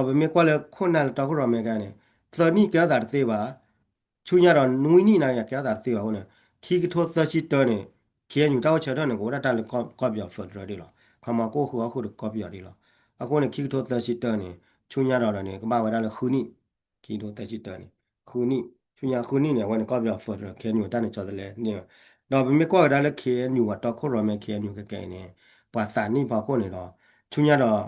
အဃိန့ၣ်ဒီး ဒီးပမ့ၢ်ကွၢ်လၢခိၣ်နၢ်လၢတီခိၣ်ရိၣ်မဲခါန့ၣ် သၢနံၣ်ကဲအသးတသ့ဘၣ် ဆူညါဒီးနွံနံၣ်န့ၣ် ယကဲထီၣ်သးတသ့ဘၣ်အဃိန့ၣ် ခံကထိသၢဆံတၢန့ၣ် ခ့ၣ်အဲၣ်ယူၣ် တၢ်အိၣ်ဆၢထၢၣ်န့ၣ် ကအိၣ်ဒၣ်တၢ်လၢကီၢ်ပယီၤ federal ဒၣ်လီၤ. ခီမီကအိၣ်ဃုာ်အီၣ်ဃုာ်ဒီးကီၢ်ပယီၤဒၣ်လီၤ. အဃိန့ၣ် ခံကထိသၢဆံတၢန့ၣ် ဆူညါဒီးန့ၣ် ကဘၣ်ဝဲဒၣ်လၢဃုနံၣ်, ခံကထိသၢဆံတၢန့ၣ် ဃုနံၣ်, ဆူညါဃုနံၣ်န့ၣ် အဝဲန့ၣ်ကီၢ်ပယီၤ federal ခ့ၣ်အဲၣ်ယူၣ် တၢ်န့ၣ်ကၠီတလဲန့ၣ်, ဒီးပမ့ၢ်ကွၢ်ကဒါလၢ ခ့ၣ်အဲၣ်ယူၣ် အတီခိၣ်ရိၣ်မဲ ခ့ၣ်အဲၣ်ယူၣ် ကကဲအံၤန့ၣ် ပှၤသးနံၣ်ဖီခိၣ်န့ၣ်ဒီး ဆူညါဒီး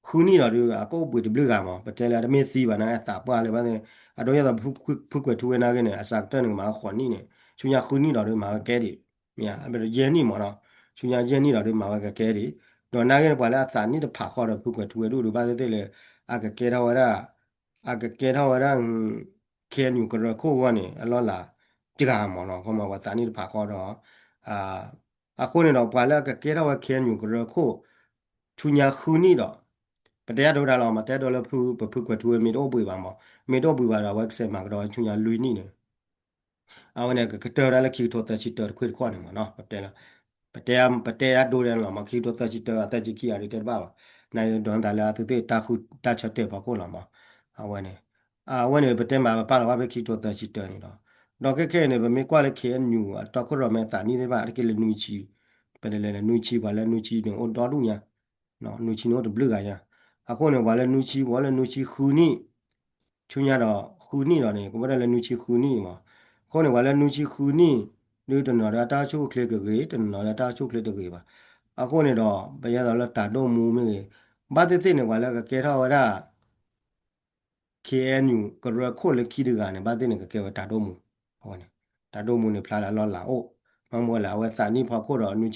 ဃုနံၣ်ဒီးဒုး အကအိၣ်ဘှံးတဘျုးဂၤမး ပတဲလၢအတမ့ၢ်သံဘၣ်န့ၣ် အသးပှၢ်လၢဘၣ်သ့ၣ် အဒိယဲၢ်သီးဖုကွဲးထူဝ့နာ်က့န့ၣ် အစှၤကတၢၢ်န့ၣ် ကမၤဝဲဃိးနံၣ်န့ၣ် ဆူညါဃုနံၣ်ဒီးဒုးမၤဝဲကဲဒံး, မ့ၢ်အဘၣ်ဒီးယဲၢ်နံၣ်မးနီၤ, ဆူညါယဲၢ်နံၣ်ဒီးဒုးမၤဝဲကကဲဒံး, ဒီးနာ်က့န့ၣ် ပှၤလၢအသးနံၣ်တဖးဃီဒီး ဖုကွဲးထူဝ့ဒူၣ်ဒုးဘၣ်သ့ၣ်သ့ၣ်လၢ အကကဲထီၣ်ဝဲဒၣ် အကကဲထီၣ်ဝဲဒၣ် ခ့ၣ်အဲၣ်ယူၣ် ကရၢခိၣ်အဂီၢ်န့ၣ် အလီၢ်လၤစှၤမးနီၤ, ခီမီပှၤသးနံၣ်တဖးဃီဒီး အဃိန့ၣ်ဒီး ပှၤလၢအကကဲထီၣ်ဝဲ ခ့ၣ်အဲၣ်ယူၣ် ကရၢခိၣ် ဆူညါဃုနံၣ်ဒီး ပတဲအဒိဒၣ်လီၤမး တဲဒိလၢဖု ပဖုကွဲးထူဝ့မ့ၢ်တအိၣ်ဘှံးဘၣ်မး, မ့ၢ်တအိၣ်ဘှံးဘၣ်ဒီး အဝဲကစဲးမၤကဒီးဆူညါလွံၢ်နံၣ်န့ၣ် အဝဲန့ၣ် ကကတၢၢ်ဝဲဒၣ်လၢခံကထိသၢဆံတၢတခွ့ၣ်တခီန့ၣ်မးနီၤ, ပတဲလၢ ပတဲ ပတဲအဒိဒၣ်လီၤမး ခံကထိသၢဆံတၢ အသၢဆံခံဂၤဒုးတဲတဘၣ်ဘၣ်, နဒိးနသးလၢအသုသ့ၣ်တၢ်ဃုတၢ်ဆၢတဲာ်ဖီခိၣ်လီၤမး, အဝဲန့ၣ် အဝဲန့ၣ် ပတဲမးပပာ်လီၤဝဲဖဲခံကထိသၢဆံတၢန့ၣ်ဒီး, ဒီးခဲခဲအံၤန့ၣ် ပမ့ၢ်ကွၢ်လၢ ခ့ၣ်အဲၣ်ယူၣ် အတီခိၣ်ရိၣ်မဲသးနံၣ်သ့ၣ်တဖၣ် တက့ၢ်လၢနွံဆံ, ပတဲလဲၣ်နွံဆံ ပှၤလၢနွံဆံန့ၣ်အိၣ်ဒီဒူၣ်ညါ နွံဆံန့ၣ်အိၣ်တဘျုးဂၤညါ, အဃိန့ၣ် ပှၤလၢနွံဆံ ပှၤလၢနွံဆံဃုနံၣ်, ဆူညါဒီးဃုနံၣ်ဒီးန့ၣ် ကဘၣ်ဒၣ်လၢနွံဆံဃုနံၣ်မး, အဃိန့ၣ် ပှၤလၢနွံဆံဃုနံၣ် ဒုးတနီၤဒီးအတၢ်အိၣ်ဆူၣ်အိၣ်ချ့ကဂ့ၤ တနီၤဒီးအတၢ်အိၣ်ဆူၣ်အိၣ်ချ့တဂ့ၤဘၣ်, အဃိန့ၣ်ဒီး ပယဲသိးလၢတၢ်ဒိၣ်မူမ့ၢ်ဂ့ၤ, ဘၣ်သ့ၣ်သ့ၣ်န့ၣ် ပှၤလၢကကဲထီၣ်ဝဲဒၣ် ခ့ၣ်အဲၣ်ယူၣ် ကရၢခိၣ်လၢခံတဂၤန့ၣ် ဘၣ်သ့ၣ်န့ၣ် ကကဲဝဲတၢ်ဒိၣ်မူ, အဝဲန့ၣ် တၢ်ဒိၣ်မူန့ၣ် ဖျါလၢအလီၢ်လၤအိၣ်, မ့ၢ်မ့ၢ်လၢ အဝဲသးနံၣ်ဖ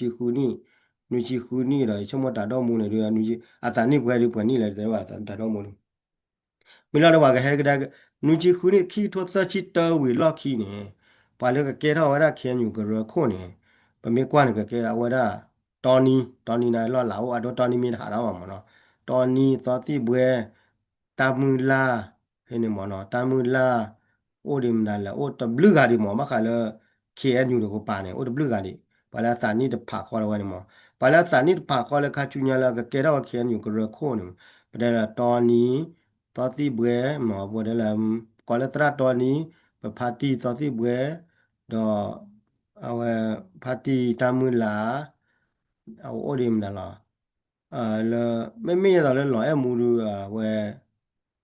ီခိၣ်ဒီး နွံဆံဃုနံၣ်, နွံဆံဃုနံၣ်ဒီး ယဆိကမိၣ်တၢ်ဒိၣ်မူန့ၣ်ဒီး အသးနံၣ်ပှဲၤဒုးပှဲၤနံၣ်လဲၣ် တဲဘၣ်တၢ်ဒိၣ်မူဒုး မ့ၢ်လီၤဒီးပှၤကဟဲကဒါ နွံဆံဃုနံၣ် ခံကထိသၢဆံတၢဝံၤလီၢ်ခံန့ၣ်, ပှၤလၢကကဲထီၣ်ဝဲဒၣ် ခ့ၣ်အဲၣ်ယူၣ် ကရၢခိၣ်န့ၣ်, ပမ့ၢ်ကွၢ်န့ၣ် ကကဲအဝဲဒၣ် တီနံ, တီနံန့ၣ် လီၢ်လၤအိၣ် အဒိတီနံမ့ၢ်တဟးထီၣ်ဘၣ်မးနီၤ, တီနံ သီသံၣ်ဘှဲ တၢ်မုၢ်လၢ်, ဖဲန့ၣ်မးနီၤ တၢ်မုၢ်လၢ် အိၣ်ဒံးမတၤလဲၣ် အိၣ်တဘျုးဂၤဒံးမး ဘၣ်ဃးလၢ ခ့ၣ်အဲၣ်ယူၣ် တကပၤန့ၣ် အိၣ်တဘျုးဂၤဒံး, ပှၤလၢအသးနံၣ်တဖးဃီလၢဝဲန့ၣ်မး, ပှၤလၢအသးနံၣ်တဖးဃီလၢခါဆူညါလၢအကကဲထီၣ်ဝဲ ခ့ၣ်အဲၣ်ယူၣ် ကရၢခိၣ်န့ၣ်, ပတဲလၢတီနံ, သီသံၣ်ဘှဲမး ပတဲလၢ ကိးလၢသရၣ်တီနံ, ပဖါတံၢ်သီသံၣ်ဘှဲ, ဒီး အဝဲ ဖါတံၢ်တၢ်မုၢ်လၢ် အအိၣ်ဒံးမတၤလီၤ, လၢ မ့မ့ၢ်ယဲသိးလၢလီၤအဲၣ်မူဒုး အဝဲ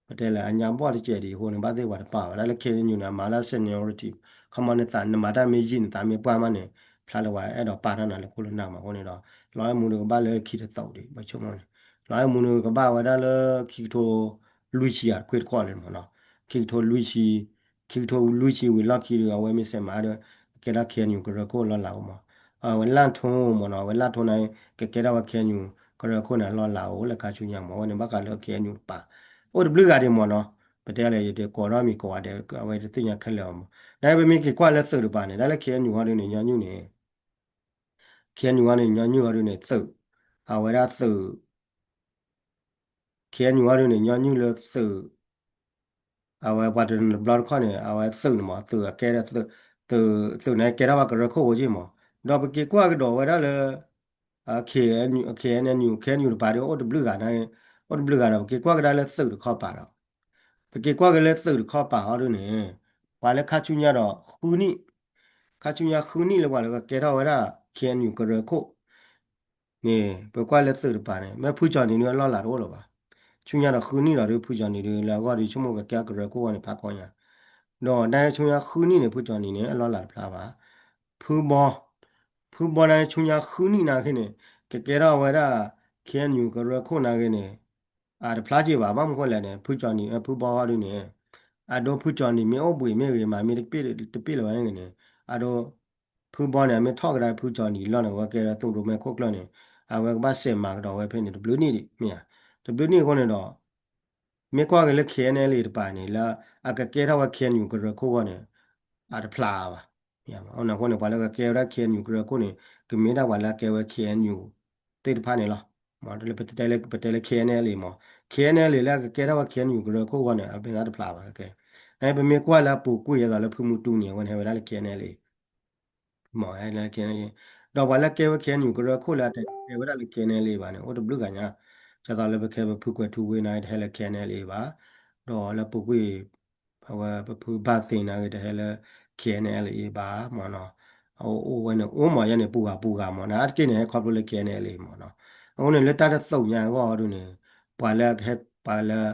ပတဲလၢအညါဘီၣ်တစဲးဒံးအဃိန့ၣ် ဘၣ်သ့ၣ်ပှၤတပာ်ဘၣ် တၢ်လၢ ခ့ၣ်အဲၣ်ယူၣ် န့ၣ် အမၤတၢ် seniority, ခီမီန့ၣ် နမၤတၢ်မ့ၢ်ယံာ်န့ၣ် သးမ့ၢ်ပှၢ်မးန့ၣ် ဖျါလၢပှၤအဲၣ်ဒိးပာ်တၢ်နၤလၢခိၣ်လၢနၢ်မးအဃိန့ၣ်ဒီး လီၤအဲၣ်မူဒုးကဘၣ်လၢခံတသိးဒံး ပဆိကမိၣ်န့ၣ်, လီၤအဲၣ်မူဒုးကဘၣ်ဝဲဒၣ်လၢခံကထိ လွံၢ်ဆံအခွ့ၣ်တခီလံမးနီၤ, ခံကထိလွံၢ်ဆံ, ခံကထိလွံၢ်ဆံဝံၤလီၢ်ခံဒီး အဝဲမ့ၢ်စဲးမၤဒီး ကကဲထီၣ် ခ့ၣ်အဲၣ်ယူၣ် ကရၢခိၣ်လီၢ်လၤအိၣ်မး, အဝဲလၢ်ထိမးနီၤ အဝဲလၢ်ထိန့ၣ် ကကဲထီၣ်ဝဲ ခ့ၣ်အဲၣ်ယူၣ် ကရၢခိၣ်န့ၣ် အလီၢ်လၤအိၣ်လၢခါဆူညါမး အဝဲန့ၣ်ဘၣ်ဃးလၢ ခ့ၣ်အဲၣ်ယူၣ် တပၤ, အိၣ်တဘျုးဂၤဒံးမးနီၤ, ပတဲလဲၣ် ယတကိးထီၣ်မံၤကိးဂၤဒဲး အဝဲတသ့ၣ်ညါခဲလၢာ်အီၤမး, နပမ့ၢ်က့ၤကွၢ်လၢသုးတပၤန့ၣ် တၢ်လၢ ခ့ၣ်အဲၣ်ယူၣ် ဟီဒုန့ၣ် ညီနုၢ်န့ၣ် ခ့ၣ်အဲၣ်ယူၣ် ဟီဒုန့ၣ် ညီနုၢ်ဟီဒုန့ၣ် သုး, အဝဲဒၣ်သုး ခ့ၣ်အဲၣ်ယူၣ် ဟီဒုန့ၣ် ညီနုၢ်လၢသုး, အဝဲပှၤတနီၤတဘျီတခီၣ်န့ၣ် အဝဲသုးန့ၣ်မး သုးအကဲ သုးန့ၣ်ကဲထီၣ်ဝဲကရၢခိၣ်အိၣ်က့မး, ဒီးပက့ၤကွၢ်ကဒီးဝဲဒၣ်လၢ ခ့ၣ်အဲၣ်ယူၣ် ခ့ၣ်အဲၣ်ယူၣ် တပၤဒီး အိၣ်တဘျုးဂၤန့ၣ်, အိၣ်တဘျုးဂၤဒီး ပက့ၤကွၢ်ကဒါလၢသုးတခီပၤဒီး ပက့ၤကွၢ်က့ၤလၢသုးတခီပၤဟီဒုန့ၣ်, ပှၤလၢခါဆူညါဒီးဃုနံၣ်, ခါဆူညါဃုနံၣ်လၢပှၤလၢကကဲထီၣ်ဝဲဒၣ် ခ့ၣ်အဲၣ်ယူၣ် ကရၢခိၣ်န့ၣ် ပကွၢ်လၢသုးတပၤန့ၣ် မ့ၢ်ဖုကၠီၤနံၤဒုးအလီၢ်လၤတအိၣ်လၢၤဘၣ်, ဆူညါဒီးဃုနံၣ်လီၤဒုး ဖုကၠီၤနံၤဒုးလၢအဂီၢ်ဒုးဆိကမိၣ်ကကဲကရၢခိၣ်အဂီၢ်န့ၣ် ဖးကီညါ, ဒီးနာ်ဆူညါဃုနံၣ်န့ၣ် ဖုကၠီၤနံၤန့ၣ် အလီၢ်လၤတဖျါဘၣ်, ဖုဘီ ဖုဘီနာ်ဆူညါဃုနံၣ်နာ်က့န့ၣ် ကကဲထီၣ်ဝဲဒၣ် ခ့ၣ်အဲၣ်ယူၣ် ကရၢခိၣ်နာ်က့န့ၣ် အတဖျါက့ၤဘၣ် ဘၣ်မနုၤဃိလဲၣ်န့ၣ် ဖုကၠီၤနံၤ ဖုဘီဟီဒုန့ၣ် အဒိဖုကၠီၤနံၤမ့ၢ်အိၣ်ဘှံးမ့ၢ်ဂ့ၤ မၤမ့ၢ်တပ့ၢ်လၢၤဘၣ်န့ၣ် အဒိ ဖုဘီန့ၣ် အမ့ၢ်ထီၣ်ကဒါဖုကၠီၤနံၤလီၢ်န့ၣ် အဝဲကဲထီၣ်သုးရိၣ်မဲခိၣ်ကျၢၢ်န့ၣ် အဝဲကဘၣ်စဲးမၤကဒီးဝဲဖဲန့ၣ် တဘျုးနံၣ်ဒံး မ့ၢ်ဧါ, တဘျုးနံၣ်အဃိန့ၣ်ဒီး မ့ၢ်ကွၢ်က့ၤလၢ ခ့ၣ်အဲၣ်ယူၣ် တပၤန့ၣ် လၢအကကဲထီၣ်ဝဲ ခ့ၣ်အဲၣ်ယူၣ် ကရၢခိၣ်အဂီၢ်န့ၣ် အတဖျါဘၣ်, အဃိန့ၣ် ပှၤလၢကကဲဝဲဒၣ် ခ့ၣ်အဲၣ်ယူၣ် ကရၢခိၣ်န့ၣ် ကမ့ၢ်ဒၣ်ပှၤလၢအကဲဝဲ ခ့ၣ်အဲၣ်ယူၣ် သ့ၣ်တဖၣ်န့ၣ်လီၤ, ပတဲလၢ ခ့ၣ်အဲၣ်ယူၣ် မး ခ့ၣ်အဲၣ်ယူၣ် လၢအကကဲထီၣ်ဝဲ ခ့ၣ်အဲၣ်ယူၣ် ကရၢခိၣ်အဂီၢ်န့ၣ် အမ့ၢ်ဒၣ်တဖျါဘၣ်ကဲ, နပမ့ၢ်ကွၢ်လၢအပူၤကွံာ်အသိးလၢဖုမူတူန့ၣ် အဝဲန့ၣ်ဟဲဝဲဒၣ်လၢ ခ့ၣ်အဲၣ်ယူၣ် မး ဟဲလၢ ခ့ၣ်အဲၣ်ယူၣ်, ဒီးပှၤလၢကဲဝဲ ခ့ၣ်အဲၣ်ယူၣ် ကရၢခိၣ်လၢအတကဲဝဲဒၣ်လၢ ခ့ၣ်အဲၣ်ယူၣ် ဘၣ်န့ၣ် အိၣ်တဘျုးဂၤညါ, ဒ်သိးလၢပကဲပဖုကွဲးထူဝ့န့ၣ် တဟဲလၢ ခ့ၣ်အဲၣ်ယူၣ် ဘၣ်, ဒီးလၢပူၤကွံာ် အဝဲပဖုဘၣ်သ့နၤဂ့ၤ တဟဲလၢ K N L A ဘၣ်မ့ၢ်နီၤ. အအိၣ်ဝဲန့ၣ် အိၣ်မးယဲန့ၣ် ပူၤဂၤပူၤဂၤမ့ၢ်နီၤ. အါတက့ၢ်န့ၣ် ဟဲခီဖျိလၢ K N L A မ့ၢ်နီၤ. အဃိန့ၣ် လၢတၢ်တသိးညါအဂီၢ်ဒုန့ၣ် ပှၤလၢကဟဲ ပှၤလၢ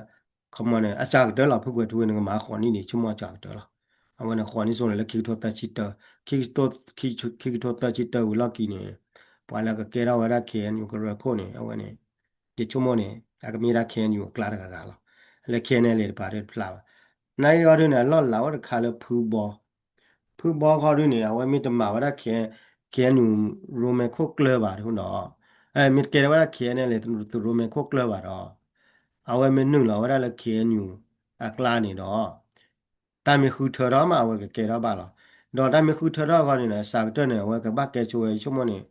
ခီမီန့ၣ် အစှၤကတၢၢ်လီၤ ဖုကွဲၤထူဝ့န့ၣ် ကမၤဃိးနံၣ်န့ၣ် ဆိကမိၣ်အစှၤကတၢၢ်လီၤ. အဝဲန့ၣ် ဃိးနံၣ်ဆိန့ၣ်လၢ ခံကထိသၢဆံတၢ, ခံကထိသၢဆံတၢဝံၤလီၢ်ခံန့ၣ် ပှၤလၢကကဲထီၣ်ဝဲဒၣ် K N U ကရၢခိၣ်န့ၣ် အဝဲန့ၣ် ယဆိကမိၣ်န့ၣ် အကမ့ၢ်ဒၣ် K N U အကျါတဂၤဂၤလီၤ. လၢ K N L A တပၤတဖျါဘၣ်. နာ်က့အီၤဒုန့ၣ် အလီၢ်လၤအိၣ်တခါလၢဖုဘီ ဖုဘီခီဒုန့ၣ် အဝဲမ့ၢ်တမၤဝဲဒၣ် K N U ရိမ့ခိၣ်ကျၢၢ်ဘၣ်ဒုဒီး မ့ၢ်တကဲထီၣ်ဝဲဒၣ် K N L A သုးရိမ့ခိၣ်ကျၢၢ်ဘၣ်ဒီး အဝဲမ့ၢ်နုာ်လီၤဝဲဒၣ်လၢ K N U အကျါန့ၣ်ဒီး တၢ်မ့ၢ်ဃုထၢထီၣ်မး အဝဲကကဲထီၣ်ဘၣ်လီၤ. ဒီးတၢ်မ့ၢ်ဃုထၢထီၣ်အဂီၢ်န့ၣ် စှၤကတၢၢ်န့ၣ် အဝဲကဘၣ်ကဲဆိဝဲ ယဆိကမိၣ်န့ၣ်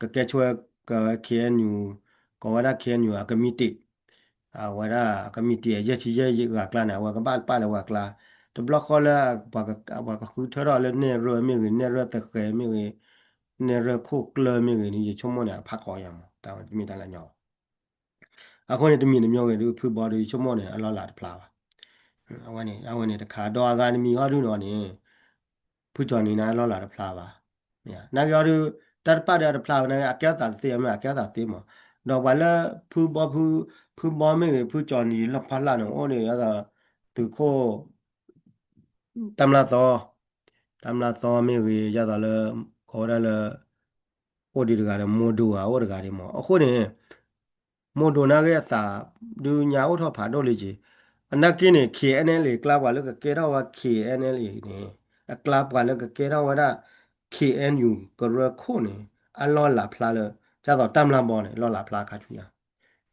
ကကဲဆိဝဲကဝဲ K N U ကိးဝဲဒၣ် K N U အကမံးတံာ် အဝဲဒၣ်ကမံးတံာ်အယဲၢ်ဆံယဲၢ်ဂၤအကျါန့ၣ် အဝဲကဘၣ်ပာ်လၢဝဲအကျါ တဘျီဃီလၢ ပှၤကဃုထၢထီၣ်လၢနဲၣ်ရွဲၣ်မ့ၢ်ဂ့ၤ နဲၣ်ရွဲၣ်သဃဲၤမ့ၢ်ဂ့ၤ နဲၣ်ရွဲၣ်ခိၣ်ကျၢၢ်မ့ၢ်ဂ့ၤန့ၣ် ယဆိကမိၣ်န့ၣ် အဖးကီယၤမး တၢ်မ့ၢ်တၢ်လၢညီ အဃိန့ၣ် တမံၤတမံၤဂ့ၤဒု ဖုဘီဒု ယဆိကမိၣ်န့ၣ် အလီၢ်လၤတဖျါဘၣ်. အဝဲန့ၣ် အဝဲန့ၣ်တခါ ဒီးအဂၤတမံၤဟီဒုဒီးန့ၣ် ဖုကၠီနံၤန့ၣ် အလီၢ်လၤတဖျါဘၣ်. နာ်က့ဟီဒု တၢ်တပာ်ဒီးအတဖျါဘၣ် နာ်က့ အကဲထီၣ်သးတသ့ အမ့ၢ်အကဲထီၣ်သးသ့မး. ဒီးပှၤလၢ ဖုဘီဖု ဖုဘီမ့ၢ်ဂ့ၤ ဖုကၠီနံၤလီၢ်ဖီလာ်န့ၣ် အိၣ်ဒီးယၤဒီး သုးခိၣ် တၢ်မျၢ်သီ တၢ်မျၢ်သီမ့ၢ်ဂ့ၤ ယၤဒီးလၢ ကိးဝဲဒၣ်လၢ အိၣ်ဒံးတဂၤဒီး မိၢ်ဒိၣ်ဧါ အိၣ်တဂၤဒံးမး. အဃိန့ၣ် မိၢ်ဒိၣ်နာ်က့အသး ဒုညါအိၣ်ထီၣ်ဖးဒိၣ်လံက့ၤ. အနာ်က့န့ၣ် K N L A အကျါပှၤလၢကကဲထီၣ်ဝဲ K N L A န့ၣ် အကျါပှၤလၢကကဲထီၣ်ဝဲဒၣ် K N U ကရၢခိၣ်န့ၣ် အလီၢ်လၤဖျါလၢ ဒ်သိးတၢ်မျၢ်ဘီန့ၣ် လီၢ်လၤဖျါခါဆူညါ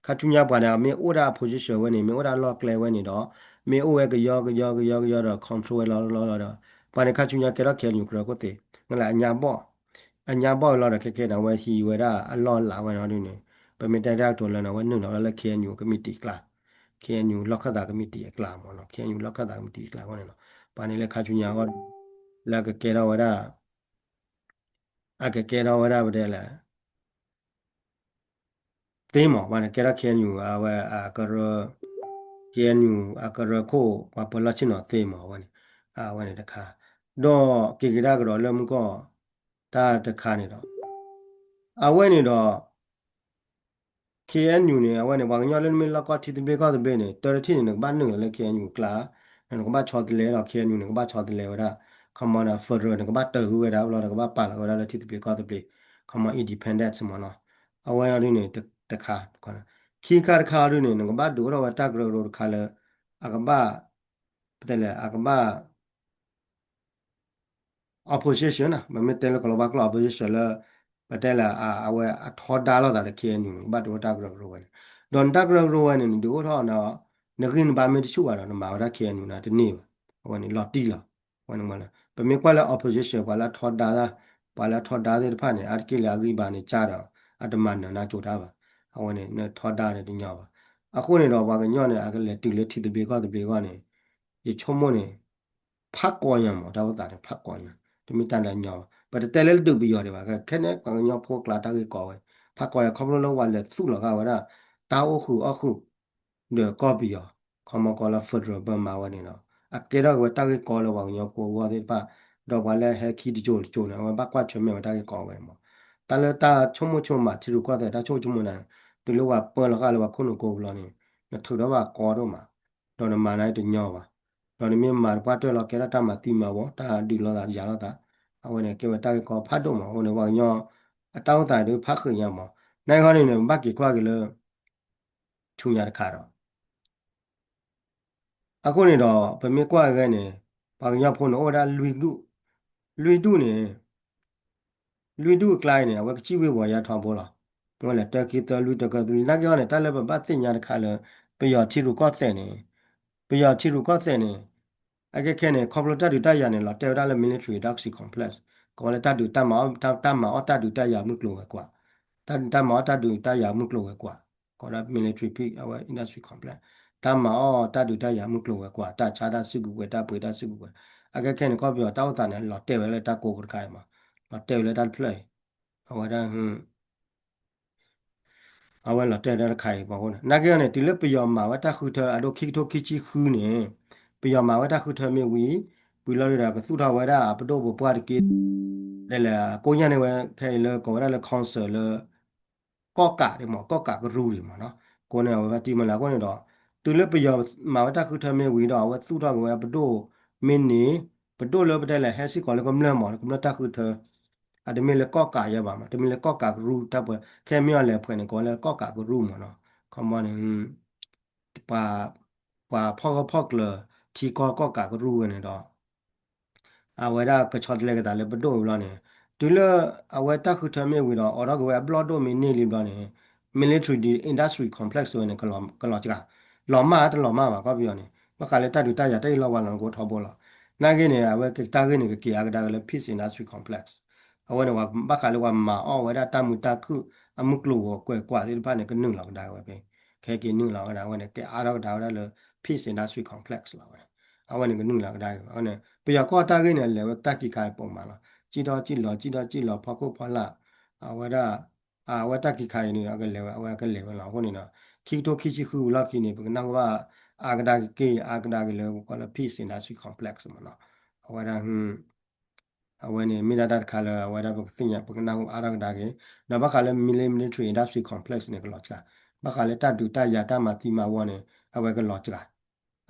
ခါဆူညါပှၤန့ၣ် မ့ၢ်အိၣ်ဒၣ် opposition ဝဲန့ၣ် မ့ၢ်အိၣ်ဒၣ်လီၢ်ကျဲဝဲန့ၣ်ဒီး မ့ၢ်အိၣ်ဝဲကယီကယီကယီကယီဒီး control ဝဲလီၤလီၤလီၤဒီး ပှၤန့ၣ်ခါဆူညါကဲထီၣ် K N U ကရၢခိၣ်သ့ နလၢအညါဘီၣ် အညါဘီၣ်လီၤဒီး ခဲခဲန့ၣ် အဝဲဟံးဝဲဒၣ်အလီၢ်လၤဝဲန့ၣ်ဒုန့ၣ် ပမ့ၢ်တဲဒၣ်ကတိၤလၢန့ၣ် အဝဲနုာ်လီၤဝဲဒၣ်လၢ K N U ကမံးတံာ်အကျါ K N U လီၢ်ခၢၣ်သးကမံးတံာ်အကျါမးနီၤ K N U လီၢ်ခၢၣ်သးကမံးတံာ်အကျါအဃိန့ၣ်လီၤ. ပှၤန့ၣ်လၢခါဆူညါအဂီၢ် လၢကကဲထီၣ်ဝဲဒၣ် အကကဲထီၣ်ဝဲဒၣ်ပတဲလဲၣ် သ့မး ပှၤန့ၣ်ကဲထီၣ် K N U အဝဲအကရၢ K N U အကရၢခိၣ် ပှၤပၢၤလီၢ်ဆ့ၣ်နီၤသ့မး အဝဲန့ၣ် အဝဲန့ၣ်တခါ ဒီးက့ၤကဒါကဒီးလၢမူကီၢ် တၢ်တခါန့ၣ်ဒီး အဝဲန့ၣ်ဒီး K N U န့ၣ် အဝဲန့ၣ် ပှၤကညီလၢနမ့ၢ်လီၢ်ကီၢ်ထံသဘျ့ကီၢ်သဘျ့န့ၣ် တၢတထံၣ်န့ၣ် နကဘၣ်နုာ်လီၤလၢ K N U အကျါ နကဘၣ်ဆီတလဲဒီး K N U န့ၣ် ကဘၣ်ဆီတလဲဝဲဒၣ် ခီမီန့ၣ် federal န့ၣ် ကဘၣ်တၢ်ဃုဝဲဒၣ်ဘျီဒီး ကဘၣ်ပာ်လီၤဝဲဒၣ်လၢထံသဘျ့ကီၢ်သဘျ့ ခီမီ independence မးနီၤ အဝဲအီၤဒုန့ၣ် တခါ ခံခါတခါအီၤဒုန့ၣ် နကဘၣ်ဒုးအိၣ်ထီၣ်ဝဲတၢ်ကရၢကရိတခါလၢ အကဘၣ် ပတဲလဲၣ် အကဘၣ် opposition နီၤ ပမ့ၢ်တဲလၢကီၢ်လီၤဘၣ်ကျိာ် opposition လၢ ပတဲလၢ အဝဲအထီဒါလိာ်သးဒီး K N U န့ၣ် ကဘၣ်ဒုးအိၣ်တၢ်ကရၢကရိဝဲန့ၣ် ဒီးနတၢ်ကရၢကရိဝဲန့ၣ် နဒုးအိၣ်ထီၣ်ဒီး နဂံၢ်နဘါမ့ၢ်တဆူၣ်ဘၣ်ဒီး နမၤဝဲဒၣ် K N U န့ၣ် တန့ၢ်ဘၣ် အဝဲန့ၣ်လီၤတံၢ်လီၤ အဝဲန့ၣ်မးလၢ ပမ့ၢ်ကွၢ်လၢ opposition ပှၤလၢအထီဒါ ပှၤလၢအထီဒါသ့ၣ်တဖၣ်န့ၣ် အါတက့ၢ်လၢအဂံၢ်ဘါန့ၣ်ကၢ်ဒီး အတမၤနၢၤနၢ်ကၠိတၢ်ဘၣ် အဝဲန့ၣ် နထီဒါန့ၣ်တညီဘၣ် အဃိန့ၣ်ဒီး ပှၤကညီန့ၣ် အကလဲၤတုၤလၢထံသဘျ့ကီၢ်သဘျ့အဂီၢ်န့ၣ် ယဆိကမိၣ်န့ၣ် ဖးကီညါမး တၢ်အိၣ်သးန့ၣ် ဖးကီညါ တမ့ၢ်တၢ်လၢအညီဘၣ် ပတတဲလၢဒုးပယီၤဒံးဘၣ် ခဲန့ၣ် ပှၤကညီဖိအကျါတၢ်ဂ့ၢ်ကီဝဲ ဖးကီညါ ခီဖျိလၢပှၤလဲၤသူၣ်လီၤဂာ်ဝဲဒၣ် တၢ်အိၣ်ဃုာ်အီၣ်ဃုာ် ဒီးကီၢ်ပယီၤ ခီမီကီၢ်လၢ federal ပမၤဝဲန့ၣ်ဒီး အကဲထီၣ်က့ၤဝဲတၢ်ဂ့ၢ်ကီလၢပှၤကညီဖိအဂီၢ်သ့ၣ်တဖၣ် ဒီးပှၤလၢဟဲခံတစိၤတစိၤန့ၣ် အဝဲဘၣ်ကွၢ်ဆၢၣ်မဲာ်ဝဲတၢ်ဂ့ၢ်ကီဝဲမး တၢ်လၢတၢ်ဆိကမိၣ်ဆိကမး ထံရူၢ်ကီၢ်သဲး တၢ်ဆိကမိၣ်ဆိကမးန့ၣ် တုၤလၢပှၤပၢလီၤဂာ်လၢပှၤခိၣ်နူာ်ကိးဘျီန့ၣ် နထုးထီၣ်ဘၣ်ကီဒိၣ်မး ဒီးနမၤန့ၣ်တညီဘၣ် ဒီးနမ့ၢ်မၤတပှၢ်တၢၢ်လီၤ ကဲထီၣ်တၢ်မၤသံမၤဝီ တၢ်ဒုးလိာ်သးယၤလိာ်သး အဝဲန့ၣ်ကဲဝဲတၢ်ဂ့ၢ်ကီဖးဒိၣ်မး အဃိန့ၣ် ပှၤကညီ အတၢ်အိၣ်သးဒုးဖးဃုာ်ညါမး နာ်က့ဟီန့ၣ်န့ၣ် ဘၣ်က့ၤကွၢ်က့ၤလၢ ဆူညါတခါဒီး အဃိန့ၣ်ဒီး ပမ့ၢ်ကွၢ်က့ၤန့ၣ် ပှၤကညီဖိန့ၣ် အိၣ်ဝဲဒၣ်လွံၢ်ဒူၣ်, လွံၢ်ဒူၣ်န့ၣ် လွံၢ်ဒူၣ်အကျါအံၤန့ၣ် အဝဲကစံၣ်ဝံၤဝီၤယါထီဘိလီၤ. မ့ၢ်လဲၣ် တၢခံသၢလွံၢ်တၢကၢၢ်သၢလွံၢ် နာ်က့ဟီန့ၣ် တၢ်လၢပဘၣ်သ့ၣ်ညါတခါလၢ ပယီၤထံရူၢ်ကီၢ်သဲးန့ၣ် ပယီၤထံရူၢ်ကီၢ်သဲးန့ၣ် အခဲခဲန့ၣ် ခီဖျိတၢ်ဒုးတၢ်ယၤန့ၣ် လီၤတဲာ်ဝဲဒၣ်လၢ military industrial complex ကိးဝဲလၢတၢ်ဒုး တၢ်မၤအီၣ်တၢ်ဒုးတၢ်ယၤမုၢ်ကျိၤဝဲၤကွာ်, တၢ်မၤအီၣ်တၢ်ဒုးတၢ်ယၤမုၢ်ကျိၤဝဲၤကွာ် ကိးဒၣ် military အဝဲ industrial complex တၢ်မၤအီၣ်တၢ်ဒုးတၢ်ယၤမုၢ်ကျိၤဝဲၤကွာ် တၢ်ဆါတၢ်စုကဝဲၤ တၢ်ပှ့ၤတၢ်စုကဝဲၤ အခဲခဲန့ၣ် ကီၢ်ပယီၤတၢ်အိၣ်သးန့ၣ် လီၤတဲာ်ဝဲလၢတၢ်ကိးပူၤတခါအံၤမး, လီၤတဲာ်ဝဲလၢတၢ်တဖျၢၣ်အံၤ, အဝဲဒၣ် အဝဲလီၤတဲာ်ဝဲဒၣ်တခါအံၤ ပှၤဃိန့ၣ် နာ်က့န့ၣ် တုၤလၢပယီၤမၤဝဲတၢ်ဃုထၢအဒိခံကထိခံဆံဃုန့ၣ်, ပ ပယီၤမၤဝဲတၢ်ဃုထၢမ့ၢ်ဝံၤ ဝံၤလီၤဒီးကသူၣ်ထီၣ်ဝဲဒၣ်ပဒိၣ်ပပှၢ်တက့ၢ် ဒ်လဲၣ် ကိညၣ်န့ၣ်ဝဲခဲအံၤလၢကိးဝဲဒၣ်လၢ council လၢ ကီၣ်ကးဒ်မး ကီၣ်ကးကရူၢ်ဒ်မးနီၤ ကိးန့ၣ်အဝဲဘၣ်တံၢ်မးလၢအဃိန့ၣ်ဒီး တုၤလၢပယီၤမၤဝဲတၢ်ဃုထၢမ့ၢ်ဝံၤဒီး အဝဲသူၣ်ထီၣ်က့ၤဝဲပဒိၣ်မ့ၢ်န့ၣ် ပဒိၣ်လၢပတဲလဲၣ် ဟဲစ့ၢ်ကီးလၢကမျၢၢ်မး ကမျၢၢ်တၢ်ဃုထၢ အတမ့ၢ်လၢကီၣ်ကးယဲဘၣ်မး တမ့ၢ်လၢကီၣ်ကးကရူၢ်တၢ်ပှဲၤ ခဲမ့ၢ်အီၤလဲၤဖှဲးန့ၣ် ကိးဝဲလၢကီၣ်ကးကရူၢ်မးနီၤ ခီမီန့ၣ် ပှၤ ပှၤဖီၣ်ဂၢၢ်ဖီၣ်ကျၢၤ ထံကီၢ်ကီၣ်ကးကရူၢ်ဝဲန့ၣ်ဒီး အဝဲဒၣ်ကဆီတလဲက့ၤသးလၢပဒိၣ်ဝံၤဘျီန့ၣ် တုၤလၢအဝဲတၢ်ဃုထၢမ့ၢ်ဝံၤဒီး အိးထီၣ်က့ၤဝဲအဘျီၣ်ဒိၣ်မ့ၢ်န့ၢ်လံဘျီန့ၣ် military industry complex ဝဲန့ၣ် ကလီၤစှၤ လီၤမၢ်တလီၤမၢ်ဘၣ် ကီၢ်ပယီၤန့ၣ် ဘၣ်ဃးလၢတၢ်ဒုးတၢ်ယၤတၢ်အ့ၣ်လိာ်ဝါလိာ်န့ၣ် ကအိၣ်ထီဘိလီၤ နာ်က့န့ၣ် အဝဲတၢ်ဂ့ၢ်န့ၣ် ကက့ၤအါကဒါက့ၤလၢ peace industry complex အဝဲန့ၣ် ဘၣ်ဃးလၢပှၤမၤအီၣ်ဝဲဒၣ်တၢ်မုာ်တၢ်ခုၣ် အမုၢ်ကျိၤဝဲၤကွာ်သ့ၣ်တဖၣ်န့ၣ် ကနုာ်လီၤကဒါက့ၤဝဲဖဲ ခဲက့ၤနုာ်လီၤကဒါဝဲန့ၣ် ကဲအါထီၣ်ကဒါဝဲဒၣ်လၢ peace industry complex လီၤဝဲ အဝဲန့ၣ်ကနုာ်လီၤကဒါက့ၤဝဲန့ၣ် ပယီၤကီၢ်တၢ်ဂ့ၢ်န့ၣ် အလဲၤဝဲတၢ်ခံခါအံၤပိာ်မးလီၤ ကံၣ်ဒီကံၣ်လီၤ ကံၣ်ဒီကံၣ်လီၤ ဖီခိၣ်ဖီလာ် အဝဲဒၣ် အဝဲတၢ်ခံခါအံၤန့ၣ် အကလဲၤဝဲ အဝဲအကလဲၤဝဲလီၤ အဃိန့ၣ်ဒီး ခံကထိခံဆံဃုဝံၤလီၢ်ခံန့ၣ် ပကနၣ်ကဘၣ် အါကဒါက့ၤ အါကဒါက့ၤလၢပကိးလၢ peace industry complex မးနီၤ အဝဲဒၣ် အဝဲန့ၣ်မ့ၢ်ဒၣ်တၢ်တခါလၢ အဝဲဒၣ်ပကသ့ၣ်ညါ ပကနၣ်ကဘၣ်အါထီၣ်ကဒါက့ၤ ဒီးဘၣ်ဃးလၢ military industry complex န့ၣ် ကလီၤစှၤ ဘၣ်ဃးလၢတၢ်ဒုးတၢ်ယၤတၢ်မၤသံမၤဝီန့ၣ် အဝဲကလီၤစှၤ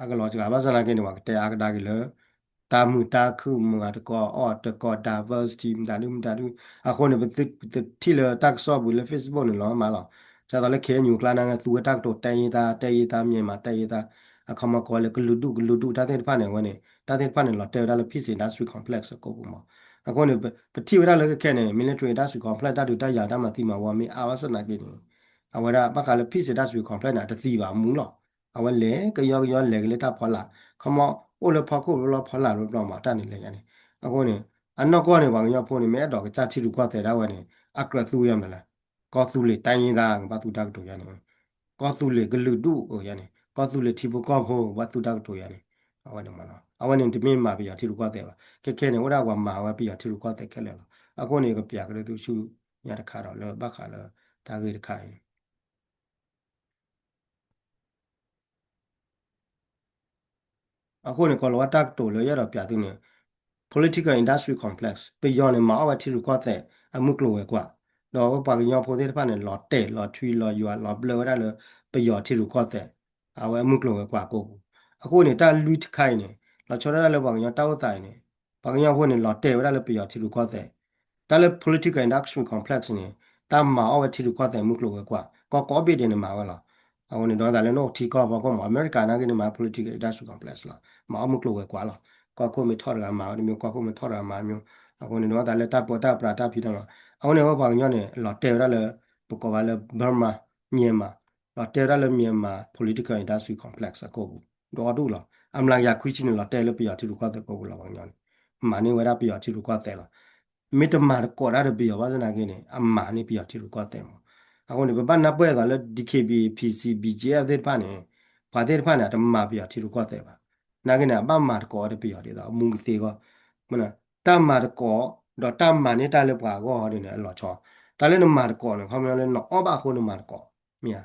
အကလီၤစှၤ ဘၣ်ဆၣ်သနာ်က့န့ၣ် ပှၤကတဲအါကဒါက့ၤလၢ တၢ်မုာ်တၢ်ခုၣ်မၤသကိးအီၣ်သကိး diversity မတၤဒုမတၤဒု အဃိန့ၣ် ပထံၣ်လၢတၢ်ကစီၣ်ပူၤလၢ Facebook န့ၣ်လီၤမးလီၤ ဒ်သိးလၢ ခ့ၣ်အဲၣ်ယူၣ် ကျါန့ၣ် သူဝဲတၢ်ကတိၤတဲယံသး တဲယံသး မြန်မာ တဲယံသး အခီမီကီလၢကလုာ်ဒူၣ်ကလုာ်ဒူၣ်တၢ်သ့ၣ်တဖၣ်န့ၣ် အဝဲန့ၣ် တၢ်သ့ၣ်တဖၣ်န့ၣ် လီၤတဲာ်ဝဲဒၣ်လၢ peace industry complex အကိာ်ပူၤမး အဃိန့ၣ် ပထံၣ်ဝဲဒၣ်လၢခဲခဲန့ၣ် military industry complex တၢ်ဒုးတၢ်ယၤတၢ်မၤသံမၤဝီမ့ၢ်အါဘၣ်ဆၣ်သနာ်က့န့ၣ် အဝဲဒၣ်ဘၣ်ဃးလၢ peace industry complex န့ၣ် အတသံဘၣ်မူလီၤ အဝဲလဲၤကယီကယီလဲၤက့ၤလၢတၢ်ဖီလာ် ခီမီအိၣ်လၢဖီခိၣ်ဘျီဖီလာ်ဘျီမး တၢ်န့ၣ်လဲၤယါန့ၣ် အဃိန့ၣ် အနီၢ်ကီၢ်န့ၣ် ပှၤကညီဖိန့ၣ် မ့ၢ်အဲၣ်ဒိးကစၢ်ထံရူၢ်ကီၢ်သဲးဒၣ်ဝဲန့ၣ် အကြၢးသူယါမနုၤလဲၣ် ကီၢ်သူလ့ၤတၢ်ယံသး ကဘၣ်သူတၢ်ကတိၤယါန့ၣ် ကီၢ်သူလ့ၤကလုာ်ဒူၣ်ယါန့ၣ် ကီၢ်သူလ့ၤထံဖိကီၢ်ဖိ ကဘၣ်သူတၢ်ကတိၤယါန့ၣ် အဝဲန့ၣ်မးလီၤ အဝဲန့ၣ်တမ့ၢ်မၤပယီၤထံရူၢ်ကီၢ်သဲးဘၣ် ခဲခဲန့ၣ် အိၣ်ဒၣ်ပှၤမၤဝဲပယီၤထံရူၢ်ကီၢ်သဲးခဲလၢာ်လီၤ အဃိန့ၣ် ကပျးကဒီးသုဆူညါတခါဒီးလၢဘၣ်ဃးလၢတၢ်ဂ့ၢ်တခါအံၤ အဃိန့ၣ် ကီၤလၤဝါတၢ်ကတိၤလၢယအဲၣ်ဒိးပျးသုန့ၣ် political industry complex ပယီၤန့ၣ် မၤအီၣ်ဝဲထံရူၢ်ကီၢ်သဲး အမုၢ်ကျိၤဝဲၤကွာ် ဒီးအဝဲပှၤကညီဖိသ့ၣ်တဖၣ်န့ၣ် လီၤတဲာ်လီၤထွံလီၤယွၤလီၤဘျၢဝဲဒၣ်လၢ ပယီၤထံရူၢ်ကီၢ်သဲး အဝဲအမုၢ်ကျိၤဝဲၤကွာ်အကိာ်ပူၤ အဃိန့ၣ် တၢ်လွံၢ်တခါအံၤန့ၣ် လီၤဆီဒၣ်တၢ်လၢပှၤကညီတၢ်အိၣ်သးအံၤန့ၣ် ပှၤကညီဖိန့ၣ် လီၤတဲာ်ဝဲဒၣ်လၢပယီၤထံရူၢ်ကီၢ်သဲး တၢ်လၢ political industry complex န့ၣ် တၢ်မၤအီၣ်ဝဲထံရူၢ်ကီၢ်သဲးမုၢ်ကျိၤဝဲၤကွာ် ကီၢ်ကိးဘ့ၣ်ဒဲးန့ၣ်မၤဝဲလီၤ. အဃိန့ၣ် ဒီးသးလၢနအိၣ်ထံကီၢ်ဖီခိၣ်မး အမဲရကၤနာ်က့န့ၣ်မၤ political industry complex လီၤ. မၤအီၣ်မုၢ်ကျိၤဝဲၤကွာ်လီၤ. ကီၢ်ခိၣ်မ့ၢ်ထီၣ်တဂၤမၤဝဲတမံၤ ကီၢ်ခိၣ်မ့ၢ်ထီၣ်တဂၤမၤတမံၤ. အဃိန့ၣ် ဒီးသးလၢတၢ်ပၢတၢ်ပြးတၢ်ဖံးတၢ်မၤ အဃိန့ၣ် အဝဲပှၤကညီန့ၣ် လီၤတဲာ်ဝဲဒၣ်လၢ ပကိးဘၣ်လၢ Burma Myanmar လီၤတဲာ်ဝဲဒၣ်လၢ Myanmar political industry complex အကိာ်ပူၤ ဒီဒူၣ်လီၤ. အမျးကယၤခွံဆံန့ၣ် လီၤတဲာ်လၢပယီၤထံရူၢ်ကီၢ်သဲးကိာ်ပူၤလီၤ. ပှၤကညီန့ၣ် မၤန့ၢ်ဝဲဒၣ်ပယီၤထံရူၢ်ကီၢ်သဲးလီၤ. မ့ၢ်တမၤသကိးတၢ်ဒီးပယီၤဘၣ်ဆၣ်သနာ်က့န့ၣ် အမၤန့ၢ်ပယီၤထံရူၢ်ကီၢ်သဲးမး. အဃိန့ၣ် ပဘၣ်နၢ်ပၢၢ်အသးလၢ DKBA PC BGF သ့ၣ်တဖၣ်န့ၣ် ပှၤသ့ၣ်တဖၣ်န့ၣ် အတမၤပယီၤထံရူၢ်ကီၢ်သဲးဘၣ်. နာ်က့န့ၣ် အဘၣ်မၤသကိးဒီးပယီၤဒ်သိး အမူကသ့အဂီၢ် တၢ်မၤသကိး ဒီးတၢ်မၤန့ၢ်တၢ်လၢပှၤအဂီၢ်န့ၣ် အလီၤဆီ. တၢ်လၢနမၤသကိးန့ၣ် ခီပညီလၢနအီၣ်ဘၣ်အဃိနမၤသကိး မ့ၢ်ဧါ.